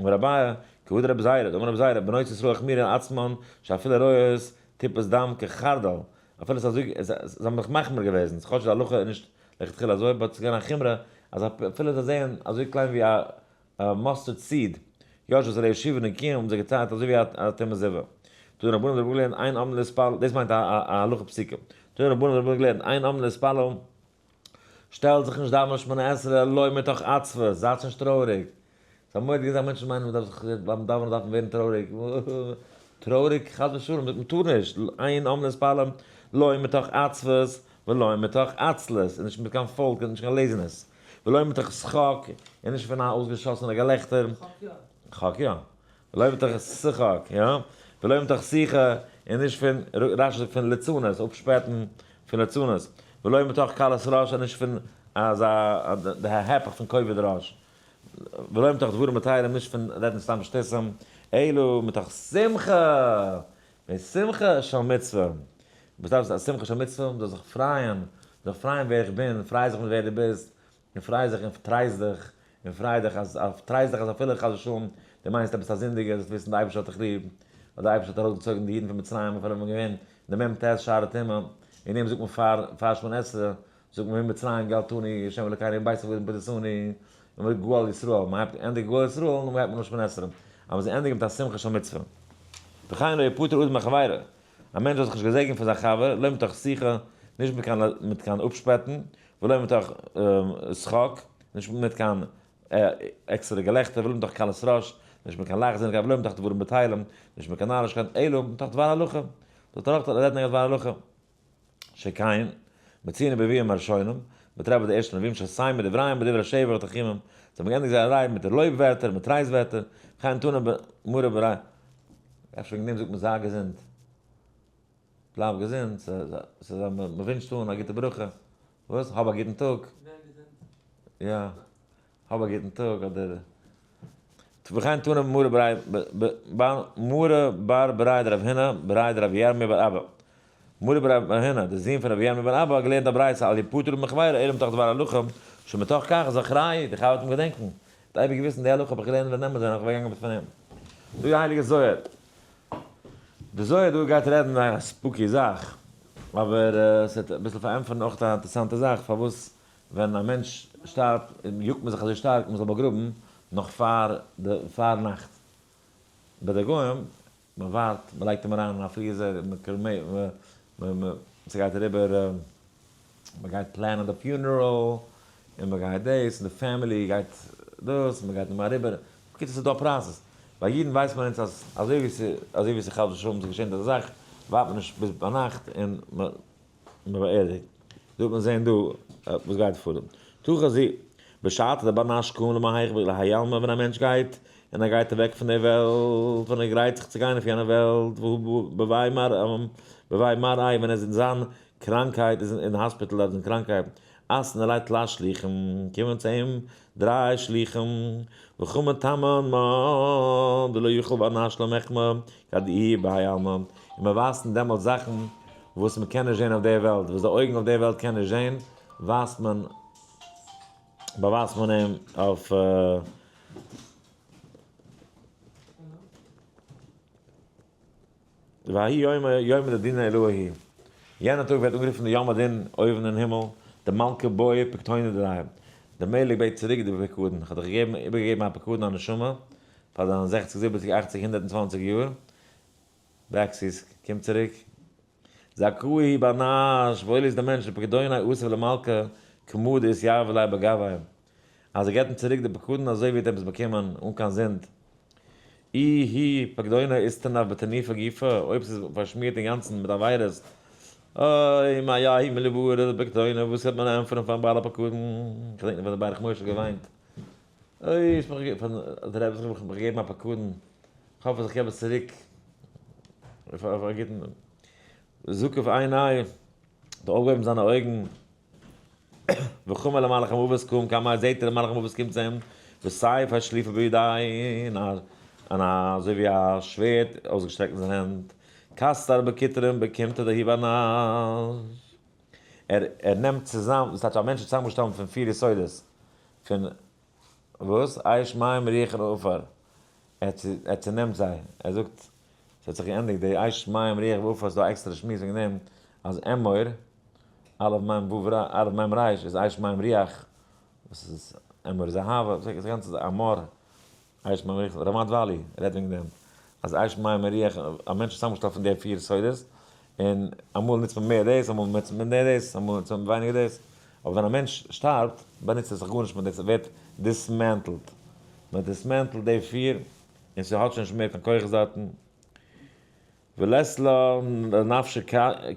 אמר אביי, כהא דרבי זירא, דאמר רבי זירא, בנות ישראל החמירו על עצמן, שאפילו רואות טיפת דם כחרדל, אפילו ס'איז אזוי, זיי האבן זיך מחמיר געוועזן, כאטש די הלכה איז נישט לכתחילה אזוי, but ס'איז געווען א חומרא אז אפילו זיי זעען אזוי קליין ווי א mustard seed, יושבות עליה שבעה נקיים האבן זיי געציילט אזוי ווי א טומאת זיבה. תנו רבנן האבן געלערנט אין עומדין להתפלל, דאס מיינט א הלכה פסוקה. תנו רבנן האבן געלערנט אין עומדין להתפלל. שטעל זיך נישט דאווענען שמונה עשרה לא מתוך עצבות, זייטס נישט טרויעריג. ס'איז א מורא'דיגע זאך, מענטשן מיינען מ'דארף זיך ביים דאווענען דארף מען ווערן טרויעריג, טרויעריג חס ושלום, מ'טאר נישט, אין אנו מתפללים לא מתוך עצבות ולא מתוך עצלות, און נישט מיט קיין פאלק און נישט קיין laziness, ולא מתוך שחוק, און נישט פון א אויסגעשאסענע געלעכטער, חק יא. חק יא. ולא מתוך שחוק, יא. ולא מתוך שיחה, און נישט פון, רש"י זאגט פון ליצנות, אפשפעטן פון ליצנות. ולא מתוך קלות ראש, און נישט פון אזא, די היפך פון כובד ראש. ולא מתוך דברים בטלים, נישט פון רעדן סתם שטותים, אלא מתוך שמחה, ושמחה של מצוה. וואס דארף א שמחה של מצוה? מ'זאל זיך פרייען, זיך פרייען ווער איך בין, פריי זיך מיט ווער דו ביסט, און פריי זיך און טרייסט דיך, און פריי דיך אז, טרייסט דיך אז אפילו חס ושלום דו מיינסט עפעס א זינדיגער, זאלסט וויסן די אייבערשטער האט דיך ליב, ווייל די אייבערשטער האט ארויסגעצויגן די אידן פון מצרים אפילו ווען מ'איז געווען אין די מ"ט שערי טומאה, וועגן דעם זאגט מען פאר פאר שמונה עשרה, זאגט מען ממצרים גאלתנו ה' אלקינו מבית עבדים פדיתנו, און מ'זאגט גאל ישראל, מ'הייבט ענדיגט גאל ישראל און נאכדעם גייט מען אויף שמונה עשרה, אז מ'זאל ענדיגן מיט א שמחה של מצוה. וכן לא יפטר אדם מחבירו, א מענטש זאל זיך נישט געזעגענען פון זיין חבר, לא מתוך שיחה, נישט מיט קיין מיט קיין אפשפעטן, ולא מתוך שחוק, נישט מיט קיין עקסטערע געלעכטער, ולא מתוך קלות ראש, נישט מיט קיין לייכטזיניגקייט, ולא מתוך דברים בטלים, נישט מיט קיין נארישקייט, אלא מתוך דבר הלכה, זאל ער אויך רעדן א דבר הלכה. שכן, מצינו בנביאים הראשונים, מ'טרעפט ביי די ערשטע נביאים שסיימו דבריהם בדברי שבח ותחכומים, זיי האבן געענדיגט זייער רייד מיט לויב ווערטער, מיט טרייסט ווערטער, וכן תנא מרא בריה, אפשר וועגן דעם זאגט מען זיי געזונט, בלייב געזונט, ס'איז א מ'ווינטשט אן א גוטע ברכה, וואס? האב א גוטן טאג. ווער געזונט. יא, האב א גוטן טאג אדער וכן תנא מרא בריה מרא בר בריה דרב הונא בריה דרב ירמי' בר אבא מרא בר רב הונא דער זון פון רבי ירמי' בר אבא האט געלערנט א ברייתא אל יפטר מחבירו אלא מתוך דבר הלכה שמתוך כך זכרהו די חבר האט אים געדענקן האט אייביג געוויסן די הלכה האב איך געלערנט ווען נעמען זענען נאך געגאנגען פון אים זאגט די הייליגע זוהר די זוהר דא גייט רעדן א spooky זאך אבער עס וועט אביסל פארענטפערן אויך א אינטערעסאנטע זאך פארוואס ווען א מענטש שטארבט יאגט מען זיך אזוי שטארק מען זאל באגראבן נאך פאר די פאר נאכט. ביי די גוים מען ווארט מען לייגט אים אריין אין א freezer מען ס'גייט אריבער מען גייט פלענען די funeral און מען גייט דאס און די family גייט דאס און מען גייט נאכאמאל אריבער, בקיצור ס'איז דא א process. ביי אידן ווייסט מען אונז אז אזוי ווי אזוי ווי ס'חס ושלום ס'געשענט אזא זאך ווארט מען נישט ביז ביינאכט און מען מען באערדיגט. דא וועט מען זען דא וואס גייט פאר דא. תא חזי, בשעתא דבר נש קם למהיכא להאי עלמא ווען א מענטש גייט און ער גייט אוועק פון די וועלט, ווען ער גרייט זיך צו גיין אויף יענע וועלט, והוא בבי מרעי ווען ער איז אין זיין קראנקהייט, איז אין hospital דארט אין קראנקהייט, אתאן עליה תלת שליחים, קומען צו אים דריי שליחים, וקא מתמן מה דלא יכיל בר נש למחמי כד איהו בהאי עלמא, און מען ווייזט אים דעמאלטס זאכן וואס מען קען נישט זען אויף דער וועלט, וואס די אויגן אויף דער וועלט קען נישט זען, ווייזט מען, באווייזט מען אים אויף. וההוא יומא יומא דדינא עילאה הוא, יענער טאג ווערט אנגערופן די יום הדין אויבן אין הימל, דמלכא בעי פקדונא דיליה, דער מלך בעט צוריק די פקדון, איך האב דיך געגעבן איבערגעגעבן א פקדון א נשמה פאר דיינע זעכציג זיבעציג אכציג הונדערט און צוואנציג יאר, בעקסיס, קום צוריק. זכאה בר נש, וואויל איז דער מענטש דפקדוניה יתיב למלכא כמה דאתיהיב ליה בגויה, אז ער געבט אים צוריק די פקדון אזוי ווי ער האט עפעס באקומען אן קיין זינד. אי האי פקדונא אתטנף בטינופא גופא, אויב ס'איז פארשמירט אינגאנצן מיט עבירות, אוי מה יהא מלבערא דפקדונא, וואס וועט מען ענטפערן פארן בעל הפקדון? כ'דענק נאך ווען דער ברך משה האט געוויינט, אוי, דער רבי האט מיך געגעבן א פקדון, כ'האף אז איך געב עס צוריק אויף א גוטן זקף עיניה, האט ער אויפגעהויבן זיינע אויגן, וחמא למלאך המוות קום קמיה, זעט ער דער מלאך המוות קומט צו אים, וסיפא שליפא בידיה, און אזוי ווי א שווערד אויסגעשטרעקט אין זיין הענט, כתר בקוטרין בקומתא דההוא בר נש, ער נעמט צוזאם, דאס טייטש א מענטש איז צוזאמגעשטאנען פון פיר יסודות, פון וואס? אש מים רוח און עפר, ער צונעמט זיי, ער זאגט, ס'האט זיך געענדיגט די אש מים רוח ועפר, ס'איז דא א עקסטערע שמועס וועגן דעם, אז אמור, א' מ' ו' ר, א' מ' ר' איז אש מים רוח, וואס איז אמור איז אהבה, דאס גאנצע איז אמור, אש מים רוח, רמת וואלי רעדט וועגן דעם, אז אש מים רוח, א מענטש איז צוזאמגעשטעלט פון די פיר סודות, און אמאל נוצט מען מער דאס, אמאל נוצט מען מער דאס, אמאל נוצט מען ווייניגער דאס. אבער ווען א מענטש שטארבט, באנוצט ער זיך גארנישט מיט דאס, ער ווערט dismantled. מען dismantle ט די פיר, און ס'האט שוין נישט מער קיין כח דארטן. ולית לה לנפשא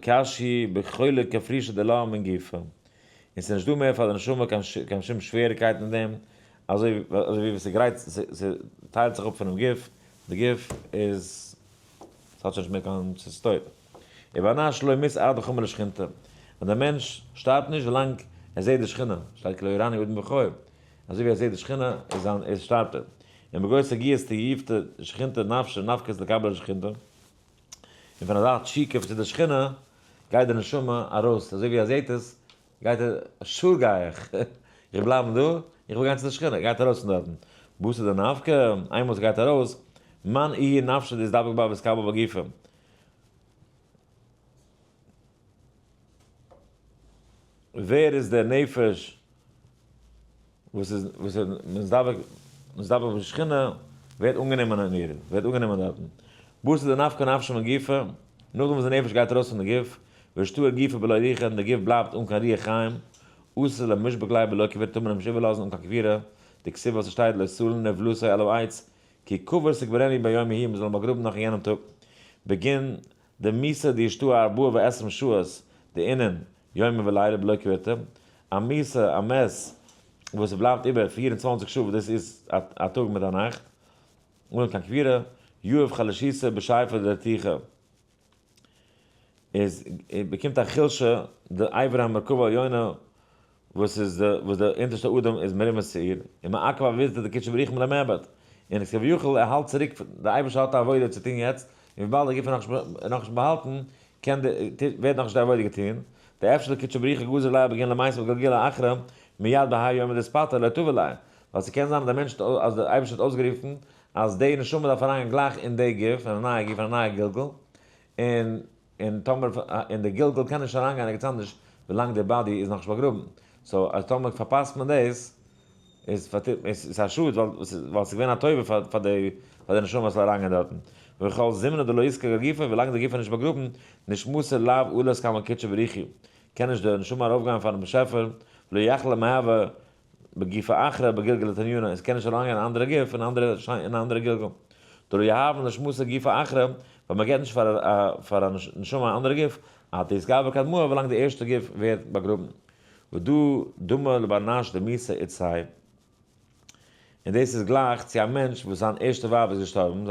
קשיא בחולא כפרישא דלה מן גופא. און ס'איז נישט דא מער פאר די נשמה קיין שום שוועריקייט אין דעם, אזוי ווי ווען ס'גרייט, ס'טיילט זיך אפ פונעם גוף, די גוף איז, ס'האט שוין נישט מער קיין, ס'איז טויט. ובר נש לא מית עד דחמי לשכינתא, און דער מענטש שטארבט נישט ווילאנג ער זעט די שכינה, שטייט כי לא יראני האדם וחי, אזוי ווי ער זעט די שכינה איז זיין איז שטארבט ער. און בגאות הגיעות תיובתא שכינתא נפשא נפקת לקבלה שכינתא, און פון אזא תשוקה צו די שכינה גייט די נשמה ארויס, אזוי ווי ער זעט עס גייט ער, sure גיי איך, איך בלייבן דא, איך וויל גיין צו די שכינה, גייט ארויס פון דארטן. בתר דנפקא, איינמאל ס'גייט ארויס, מאן איהי נפשא דאתדבק בה ואתקבל בגופא. ווער איז דער נפש וואס איז וואס איז מזדווג מזדווג בשכינה ווערט אנגענומען אין איר, ווערט אנגענומען דארטן. בתר דנפקא נפשא מן גופא, נאכדעם וואס די נפש גייט ארויס פון די גוף, ואשתאר גופא בלא רוחא און די גוף בלייבט אן קיין רוח חיים, אסור למשבק ליה בלא קבורה טאר מען אים נישט איבערלאזן אן קיין קבורה, דכתיב וואס עס שטייט לא תלין נבלתו על העץ, כי קבור תקברנו ביום ההוא, מען זאל אים באגראבן נאך אין יענעם טאג. בגין דמיתה דאשתהי ארבעה ועשרים שעות דאינון יומא ולילה בלא קבורתא, א מיתה, א מת, וואס בלייבט איבער 24 שעה וואס דאס איז א טאג מיט א נאכט, אן קיין קבורה, יהיב חלשיתא בשייפא דרתיחא, איז באקומט א חולשה די אבר המרכבה העליונה וואס איז די וואס די אונטערשטע אדם איז מרומז צו איר, און מעכב עבודתא דקודשא בריך הוא מלמעבד, און עס כביכול ער האלט צוריק די אייבערשטער האט א עבודה צו טון יעצט, און וויבאלד די גוף איז נאכנישט באהאלטן קען די ווערט נאכנישט די עבודה געטון, דאפשר לקודשא בריך הוא גזר ליה בגין למיתב גלגולא אחרא מיד בהאי יומא דאתפטר לא טבא ליה, ווייל ס'קען זיין אז דער מענטש אז דער אייבערשטער האט אויסגערופן אז די נשמה דארף אריינגיין גלייך אין די גוף, אין א נייע גוף, אין א נייע גלגול, און און טאמער און די גלגול קען נישט אריינגיין ערגעץ אנדערש ווילאנג די body איז נאכנישט באגראבן, so אז טאמער פארפאסט מען דאס איז איז א שאד ווייל ווייל ס'איז געווען א טובה פאר פאר די פאר די נשמה זאל אריינגיין דארטן, וכל זימנא דלא אתקבר גופא ווילאנג די גוף איז נישט באגראבן נשמתא לאו עלת קמי קודשא בריך הוא קען נישט די נשמה ארויפגיין פארן באשעפער ולא יכלה למהוי בגופא אחרא בגלגולא תניינא, און ס'קען נישט אריינגיין אין אנדערע גוף אין אנדערע אין אנדערע גלגול. דלא יהבן לנשמתא גופא אחרא, ווייל מ'געט נישט פאר א פאר א נשמה א אנדערע גוף, עד דאתקבר קדמאה ווילאנג די ערשטע גוף ווערט באגראבן. ודא דמי לבר נש דמיתה אתתיה. און דאס איז גלייך צו א מענטש וואס זיין ערשטע ווייב איז געשטארבן,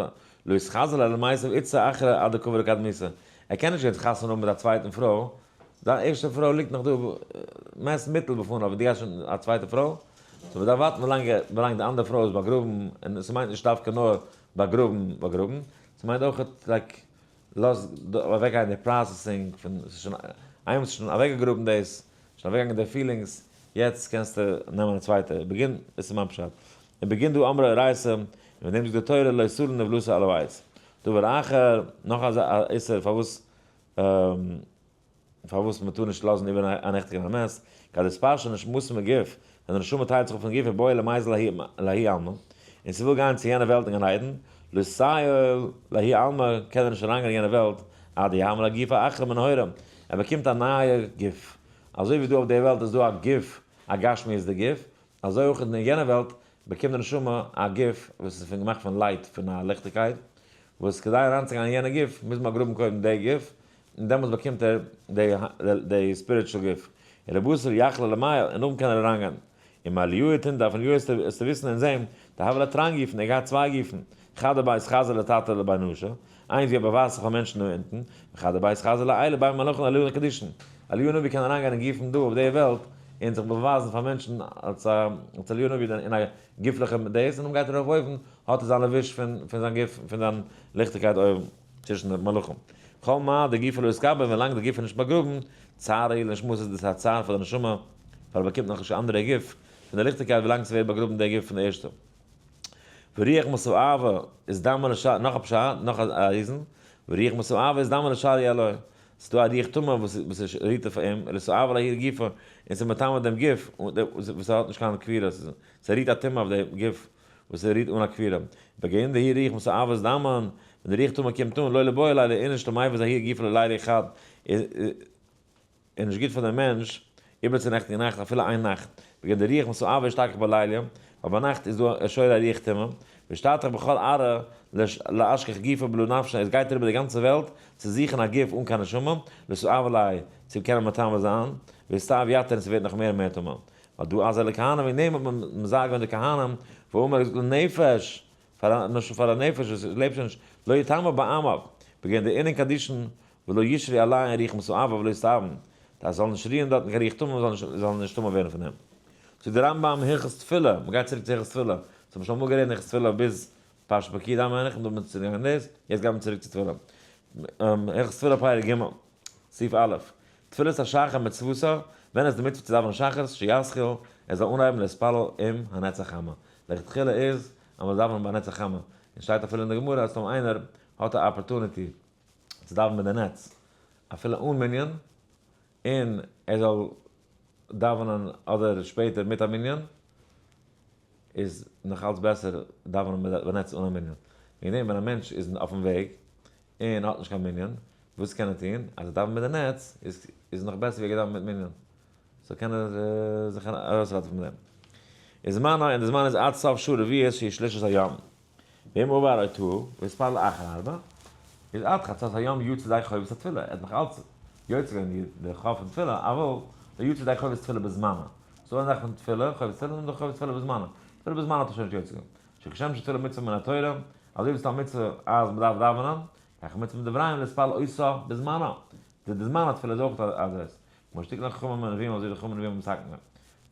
לא אתחזי ליה למיתב אתתא אחרא עד דקבר קדמיתא, ער קען נישט יעצט חתונה האבן מיט א צווייטן פרוי, זיין ערשטע פרוי ליגט נאך דא מת מוטל בפניו, און דו גייסט שוין א צווייטע פרוי? so מ'דארף ווארטן ווילאנג ווילאנג די אנדערע פרוי איז באגראבן, און ס'מיינט נישט דווקא נאר באגראבן באגראבן, ס'מיינט אויך like לאז אוועקגיין די processing פון ס'איז שוין איינמאל ס'איז שוין אוועקגעגראבן דאס, שוין אוועקגעגאנגען די feelings, יעצט קענסטו נעמען א צווייטע, בגין, דאס איז מיין פשט, ובגין דא אמרה אורייתא, און וועגן דעם זאגט די תורה לא תלין נבלתו על העץ. דבר אחר, נאך א איסור פארוואס פארוואס מען טאר נישט לאזן איבער א נעכטיגן א מת, כד אתפרשא נשמתא מגוף, ווען די נשמה טיילט זיך אפ פון גוף ובעיא למיזל להאי עלמא, און ס'וויל גיין צו יענע וועלט אין גן עדן, לא סייל להאי עלמא, קען ער נישט אריינגיין אין יענע וועלט, עד דיהבין ליה גופא אחרא מנהורא, ער באקומט א נייע גוף, אזוי ווי דא אויף די וועלט איז דא א גוף, א גשמיות'דיג גוף, אזוי אויך אין יענע וועלט באקומט די נשמה א גוף וואס איז פון געמאכט פון light, פון א ליכטיגקייט, וואס כדי אריינצוגיין אין יענע גוף מוז מען באגראבן קודם די גוף, און דעמאלטס באקומט ער די spiritual גוף, און לבתר יכלי למיעל, און נאכדעם קען ער אריינגיין. און מאליהו תנדף, און אליהו עסטו וויסן און זען, דהוה ליה תרין גופין, ער געהאט צוויי גופן, חדא בה אתחזי לתתא לבי נשא, איינס ווי ער באווייזט זיך פאר מענטשן דא אונטן, וחדא בה אתחזי לעילא בי מלאכין עלאין קדישין. אליהו הנביא קען אריינגיין אין גופן דא אויף די וועלט, און זיך באווייזן פאר מענטשן אלס אליהו הנביא אין א גופליכע דאס, און דאן גייט ער ארויף אויבן, האט ער זיין לבוש פון זיין גוף, פון זיין ליכטיגקייט אויבן. צווישן די מלאכים. כל מה דגופא לא אתקבר, ווילאנג די גוף איז נישט באגראבן, צערא הוא לנשמתא איז דאס א צער פאר די נשמה, ווייל ער באקומט נאכנישט א אנדערע גוף פון די ליכטיגקייט ווילאנג ס'ווערט באגראבן דער גוף פון די ערשטע. ורוח מסאבא אתדמי לשאר, נאך א פשט, נאך א reason, ורוח מסאבא אתדמי לשאריא עילויה, ס'איז דא א רוח טומאה וואס איז רירט אויף אים, ולסאבא להאי גופא, און ס'איז מטמא דעם גוף, וואס ער האט נישט קיין קבורה, ס'רירט א טומאה אויף דעם גוף. וואס ער רירט אן א קבורה. בגין דהאי רוח מסאבא אתדמי, ווען די רוח טומאה קומט אן, לא ליבעי ליה לאיניש למיבז ההוא גופא לליליא חד, איז נישט גוט פאר דעם מענטש. איבערצונעכטיגן נאכט אפילו איין נאכט, בגין די רוח מסואבה אשתכח בלילה, ווייל ביינאכט איז דא א שורה רוח טומאה, ואשתטח בכל ארעא לאשכח גופא בלא נפשא, עס גייט אריבער די גאנצע וועלט צו זוכן א גוף אן קיין נשמה, לסואב עלי', צו קענען מטמא זיין, ואסתאב יתיר און ס'ווערט נאך מער און מער טמא. ווייל דא אזי לכהנים וועגן דעם האט מען מזהה געווען די כהנים, ואמר לנפש, פאר א נפש וואס לעבט שוין נישט, לא יטמא בעמיו, בגין דאינון קדישין ולא ישרי עליהן רוח מסואבה ולא יסתאבן, אז זאל נישט רירן דארטן קיין רוח טומאה, זאל נישט טמא ווערן פון דעם. זאגט דער רמב ם הלכות תפילה, מען גייט צוריק צו הלכות תפילה, אונז האבן שוין אמאל גערעדט אין הלכות תפילה ביז פרשת פקודי מיין איך, און דא מיר צוריק גיין דאס, יעצט גייט מען צוריק צו תפילה. הלכות תפילה פרק ג', סעיף א', תפילת השחר מצוותה, ווען איז די מצוה צו דאווענען שחרית, שיתחיל, ער זאל אנהייבן להתפלל עם הנץ החמה. לכתחילה איז אז מען זאל דאווענען ביי נץ החמה, און שטייט אפילו אין די גמרא אז טאמער איינער האט א opportunity צו דאווענען מיט די נץ אפילו אן מנין, און ער זאל דאווענען אדער שפעטער מיט א מנין, איז נאך אלץ בעסער דאווענען מיט די נץ אן א מנין. וועגן דעם ווען א מענטש איז אויפן וועג און האט נישט קיין מנין, וואס קען ער טון? אז ער דאווענט מיט די נץ איז נאך בעסער ווי ער גייט דאווענען מיט מנין. so קען ער זיך ארויסראטעווען פון דעם. איז זמנו, און די זמן איז עד סוף שעה רביעית שהיא שלישית היום. ואם עבר אותו והתפלל אחר ארבע, איז עד חצות היום יצא ידי חובת התפילה, ער האט נאך אלץ יוצא געווען די חוב פון תפילה, אבל לא יצא ידי חובת תפילה בזמנה. ס'דא א זאך פון תפילה, חובת תפילה, און דא חובת תפילה בזמנה. תפילה בזמנה האט ער שוין נישט יוצא געווען. שכשם שתפילה מצוה מן התורה, אזוי ווי ס'איז א מצוה אז מ'דארף דאווענען, כך מצוה מדבריהם להתפלל אותה בזמנה. די זמן התפילה איז אויך א דאס. כמו שתיקנו חכמים ונביאים אזוי ווי חכמים ונביאים האבן מתקן געווען.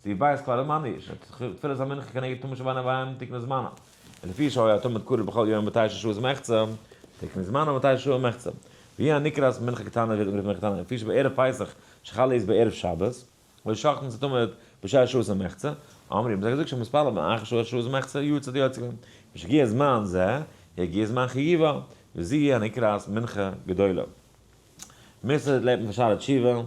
סעיף ב' כבר אמרנו, שתפילת המנחה כנגד תמיד שבין הערבים תקנו זמנה. ולפי שהיה התמיד קרוב בכל יום בתשע שעות ומחצה, תקנו זמנה בתשע שעות ומחצה. והיא הנקראת מנחה קטנה ווערט אנגערופן מנחה קטנה, לפי שבערב פסח שחל להיות בערב שבת, והיו שוחטין את התמיד בשש שעות ומחצה, אמרו, האבן זיי געזאגט שמתפלל מאחר שש שעות ומחצה יצא די יוצא געווען. משהגיע זמן זה, יגיע זמן חיובה, וזו היא הנקראת מנחה גדולה. מוסר לערנט מען פון שערי תשובה,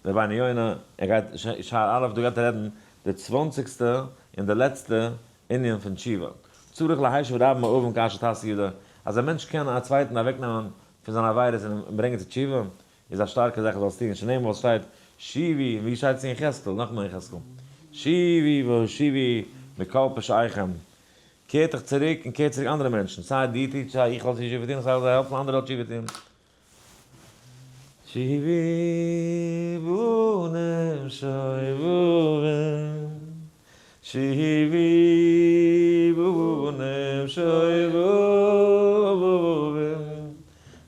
רבינו יונה, ער גייט שער א', דא גייט ער רעדן די צוואנציגסטע און די לעצטע ענין פון תשובה. צריך להשיב רבים מאויבים כאשר תעשה ידו, אז א מענטש קען א צווייטן אוועקנעמען פון זיינע עבירות און אים ברענגען צו תשובה, איז א שטארקע זאך ער זאל עס טון, שנאמר וואס שטייט, שובו, ווי שטייט עס אין יחזקאל, נאכאמאל אין יחזקאל, שובו והשיבו מכל פשעיכם, קערט דיך צוריק און קערט צוריק אנדערע מענטשן, סיי דו טו סיי איך זאל תשובה טון, סיי איך זאל העלפן אנדערע תשובה טון. שובו בנים שובבים, שובו בנים שובבים,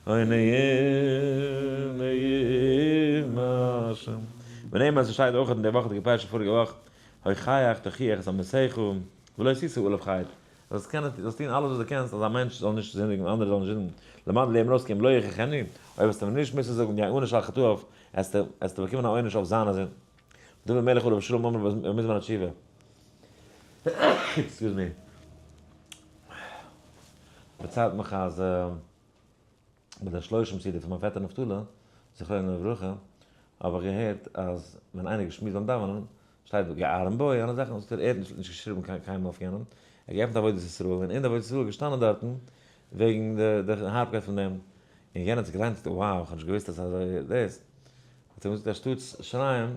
אוי נעם נעם השם. ונאמר עס שטייט אויך אין די וואכעדיגע פרשה פאריגע וואך, הוכח תוכיח את עמיתך ולא תשא עליו חטא. זאלסט קענען, זאלסט טון אלעס וואס דו קענסט אז א מענטש זאל נישט זינדיגן, אנדערע זאלן נישט זינדיגן, למען לעבן אויס כי אם לא יוכיחנו, אויב וועסטו אים נישט מוסר זאגן יענש על חטאיו, עסטו באקומען א עונש אויף זיינע זינד. דוד המלך עליו השלום אמר במזמור התשובה, excuse me, דערציילט מיך אז ביי די שלושים סעודה פון מיין פעטער נפתלי זכרונו לברכה האב איך געהערט אז ווען איינער געשמועסט ביים דאווענען שטייט געארעם בוי אנע זאכן זאגט ער ער האט נישט געשריבן קיין קיינמאל אויף יענעם, ער האט געעפנט עבודת ישראל און אין די עבודת ישראל איז געשטאנען דארטן וועגן די הארבקייט פון דעם, און יענער האט זיך געליינט זאגט ער wow איך האב נישט געוואוסט אז אזוי דאס, האט ער אים געזאגט אנשטאטס שרייען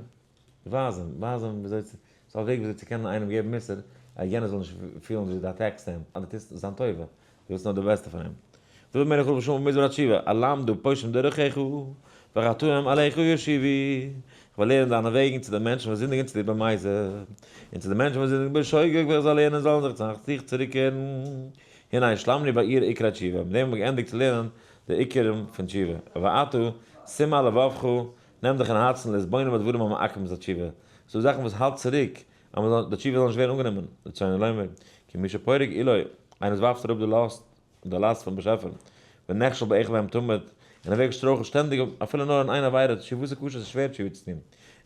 ווייז אים, ווייז אים וויאזוי צו, ס'איז א וועג וויאזוי צו קענען איינעם געבן מוסר אז יענער זאל נישט פילן ווי דו attack סט אים, אז דו טוסט זיין טובה, דו ווילסט נאר די בעסטע פאר אים. דוד המלך עליו השלום מזמור התשובה, אלמדה פושעים דרכיך, וחטאים אליך ישובו, איך וועל לערנען דיינע וועגן צו די מענטשן וואס זינדיגן צו דיר במזיד, און צו די מענטשן וואס זינדיגן בשוגג וועל איך זיי לערנען זאלן זיך צו זיך צוריקקערן. הנה השלמנו ביאור עיקרי תשובה, מיט דעם האבן מיר געענדיגט צו לערנען די עיקרים פון תשובה. ועתה, שים על לבבך, נעם דיך אין הארצן להתבונן בדברים המעכבים את התשובה, ס'דא זאכן וואס האלט צוריק אז מ'זאל די תשובה זאל נישט ווערן אנגענומען, רצוני לומר, כי מי שפורק עולו, איינער וואס ווארפט אראפ די לאסט, די לאסט פון באשעפער, ונכשל באחד מהם תמיד, און ער ווערט געשטרויכלט שטענדיג אפילו נאר אין איין עבירה, תשובתו קשה, ס'איז שווער תשובה צו טון,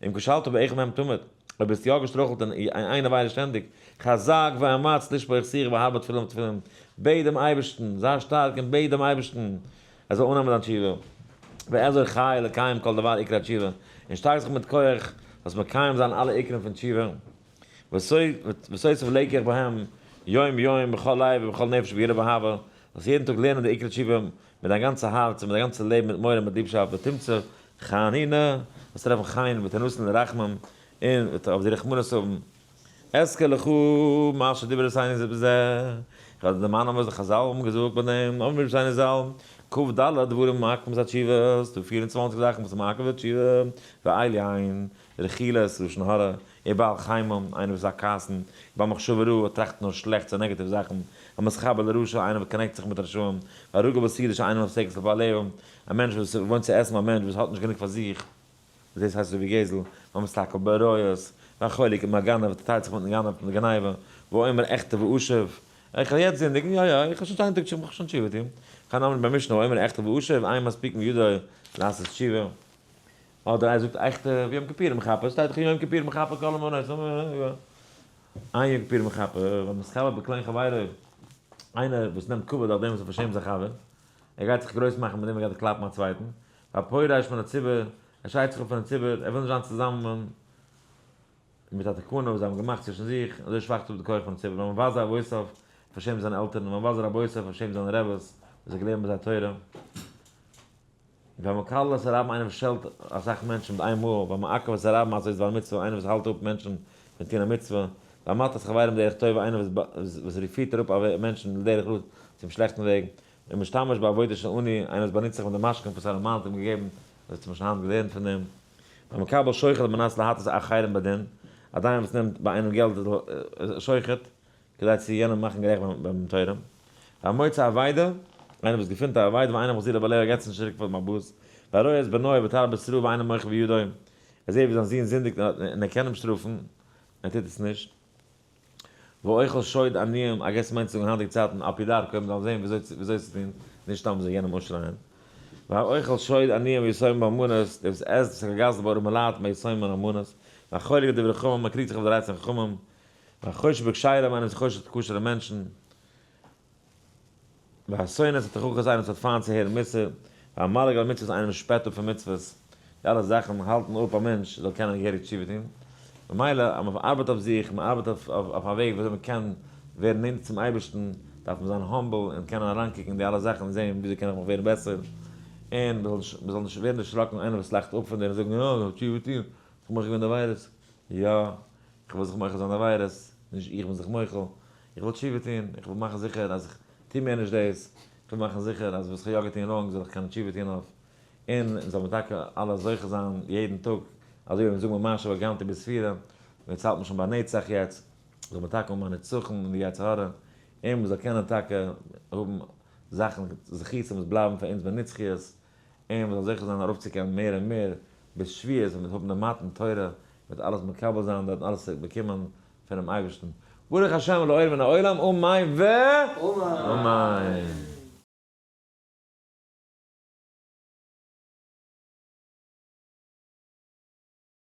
אם כשלת באחד מהם תמיד, אויב ביסטו יא געשטרויכלט אין איין עבירה שטענדיג, חזק ואמץ לשפוך שיח והרבה תפילה ותפילין, בעט דעם אייבערשטן, זיי שטארק און בעט דעם אייבערשטן ער זאל אננעמען דיין תשובה, ואעזור חי לקיים כל דבר עיקרי התשובה, און שטארק זיך מיט כח זאלסט מקיים זיין אלע עיקרים פון תשובה, וסוף לקח בהם יום יום בכל לב ובכל נפש ביראה ואהבה, זאלסט יעדן טאג לערנען די עיקרי תשובה מיט דיין גאנצע הארץ און מיט דיין גאנצע לעבן מיט מורא און מיט ליבשאפט, ותמצא חנינא, וועסט טרעפן חן ותנתן לרחמים, און וועט אויף דיר רחמנות האבן. אזכיר לך מה שדיבר רבותינו ז ל בזה, איך וועל דיר דערמאנען וואס די חזל האבן געזאגט ביי דעם, אמרו רבותינו ז ל, כ ד דברים מעכבים את התשובה, ס'דא 24 זאכן וואס מעכב די תשובה, ואלו הן, רכילות, לשון הרע, ובעל חימה, איינער וואס איז א כעסן, בעל מחשבה רעה, טראכט נאר שלעכטס און negative זאכן, המתחבר לרשע, איינער וואס connect זיך מיט רשעים, והרגיל בסעודה שאינה מפסקת לבעליה, א מענטש וואס וואוינט צו עסן ביי א מענטש וואס האט נישט גענוג פאר זיך, דאס הייסט אזוי ווי גזל, והמסתכל בעריות, והחולק עם הגנב, וואס טיילט זיך מיטן גנב מיט די גניבה, ואומר אחטא ואשוב, איך וועל יעצט זינדיגן, יא יא, איך האב שוין שיין טאג תשובה, איך האב שוין תשובה טון, כן אמרו במשנה, ואומר אחטא ואשוב, אין מספיקין בידו לעשות תשובה. אדער איינער זאגט אחטא ויום כיפורים מכפר, שטייט דאך יום כיפור מכפר כל עוונות, אין יום כיפור מכפר, והמתכבד בקלון חברו, איינער וואס נעמט כבוד אויף דעם וואס ער פארשעמט זיין חבר, ער גייט זיך גרויס מאכן מיט דעם ער גייט קלאפן א צווייטן, והפורש מן הציבור, ער שיידט זיך אפ פונעם ציבור, ער וויל נישט זיין צוזאמען מיט א תקנה וואס זיי האבן געמאכט צווישן זיך, אזוי שוואכט אפ די כח פונעם ציבור, והמבזה אבותיו, פארשעמט זיינע עלטערן, והמבזה רבותיו, פארשעמט זיינע רעבעס, וואס האט געלערנט ביי זיי תורה. והמקלל את הרבים איינער וואס שעלט אסאך מענטשן מיט איין מאל, והמעכב את הרבים מעשות דבר מצוה איינער וואס האלט אפ מענטשן פון טון א מצוה, והמטה את חבירו מדרך טובה איינער וואס פירט אראפ מענטשן לדרך רעה צום שלעכטן וועג, ומשתמש בעבודה של עני איינער וואס באנוצט זיך מיט די משכון וואס ארעם מאן האט אים געגעבן, דאס האט מען שוין היינט געלערנט פון דעם, והמקבל שוחד על מנת להטות אחרים בדין, א דיין וואס נעמט ביי איינעם געלט שוחד, כדי צו יענעם מאכן גערעכט ביים תורה. והמוצא אבידה, איינער וואס געפינט א אבידה ואינו מחזירה לבעליה ער געבט עס נישט צוריק פאר דעם באס. והרואה את בנו בתרבות רעה ואינו מוחה בידו, ער זעט ווי זיין זון זינדיגט און ער קען אים שטראפן, ער טוט עס נישט. ואוכל שוד עניים, I guess מיינט צו זאגן היינטיגע צייטן על פי דרכו, מען דארף זען וויאזוי צו טון, נישט סתם זיך יענעם אנשרייען. והאוכל שוד עניים ויתומים ואלמנות, דער וואס עסט וואס איז געגאסן ביי ארעמע לייט, ביי יתומים און אלמנות. והחולק דברי חכמים, מען קריגט זיך אויף די רייד פון חכמים. והחושד בכשרים, איינער וואס איז חושד כשר'ע מענטשן. והשונא את התוכחות, איינער וואס האט פיינט צו הערן מוסר. והמלעיג על מצוות, איינער וואס שפעט אפ פון מצוות. די אלע זאכן האלטן אפ א מענטש זאל קענען געהעריג תשובה טון. ממילא אז מען ארבעט אויף זיך, מען ארבעט אויף א וועג וויאזוי מען קען ווערן נענטער צום אייבערשטן, דארף מען זיין humble און קענען אריינקוקן אין די אלע זאכן און זען וויאזוי קען איך מיך ווערן בעסער. און מען זאל נישט ווערן דערשראקן איינער וואס לאכט אפ פון דיר און זאגן, יא, תשובה טון, איך מוחל געווען די עבירות. יא, איך וויל זיך מוחל זיין די עבירות, נישט איך בין זיך מוחל, איך וויל תשובה טון, איך וויל מאכן זיכער אז איך טו מער נישט דאס, איך וויל מאכן זיכער אז וואס איך האב יא געטון wrong זאל איך קענען תשובה טון אויף, און זאל מען טאקע אלע זוכה זיין יעדן טאג, אזוי ווי מיר זאגן ממש והגנתי בספירה, און יעצט האלט מען שוין ביי נצח יעצט, זאל מען טאקע האבן א נצחון אין די יצר הרע, און מען זאל קענען טאקע האבן זאכן, זכותים וואס בלייבן פאר אונז בנצחיות, און מען זאל זוכה זיין ארויפצוקומען מער און מער ביז שבועות ווען מ'וועט האבן די מתן תורה, מ'וועט אלעס מקבל זיין דארט און אלעס באקומען פונעם אייבערשטן. ברוך השם לאור מן העולם, אמן ואמן.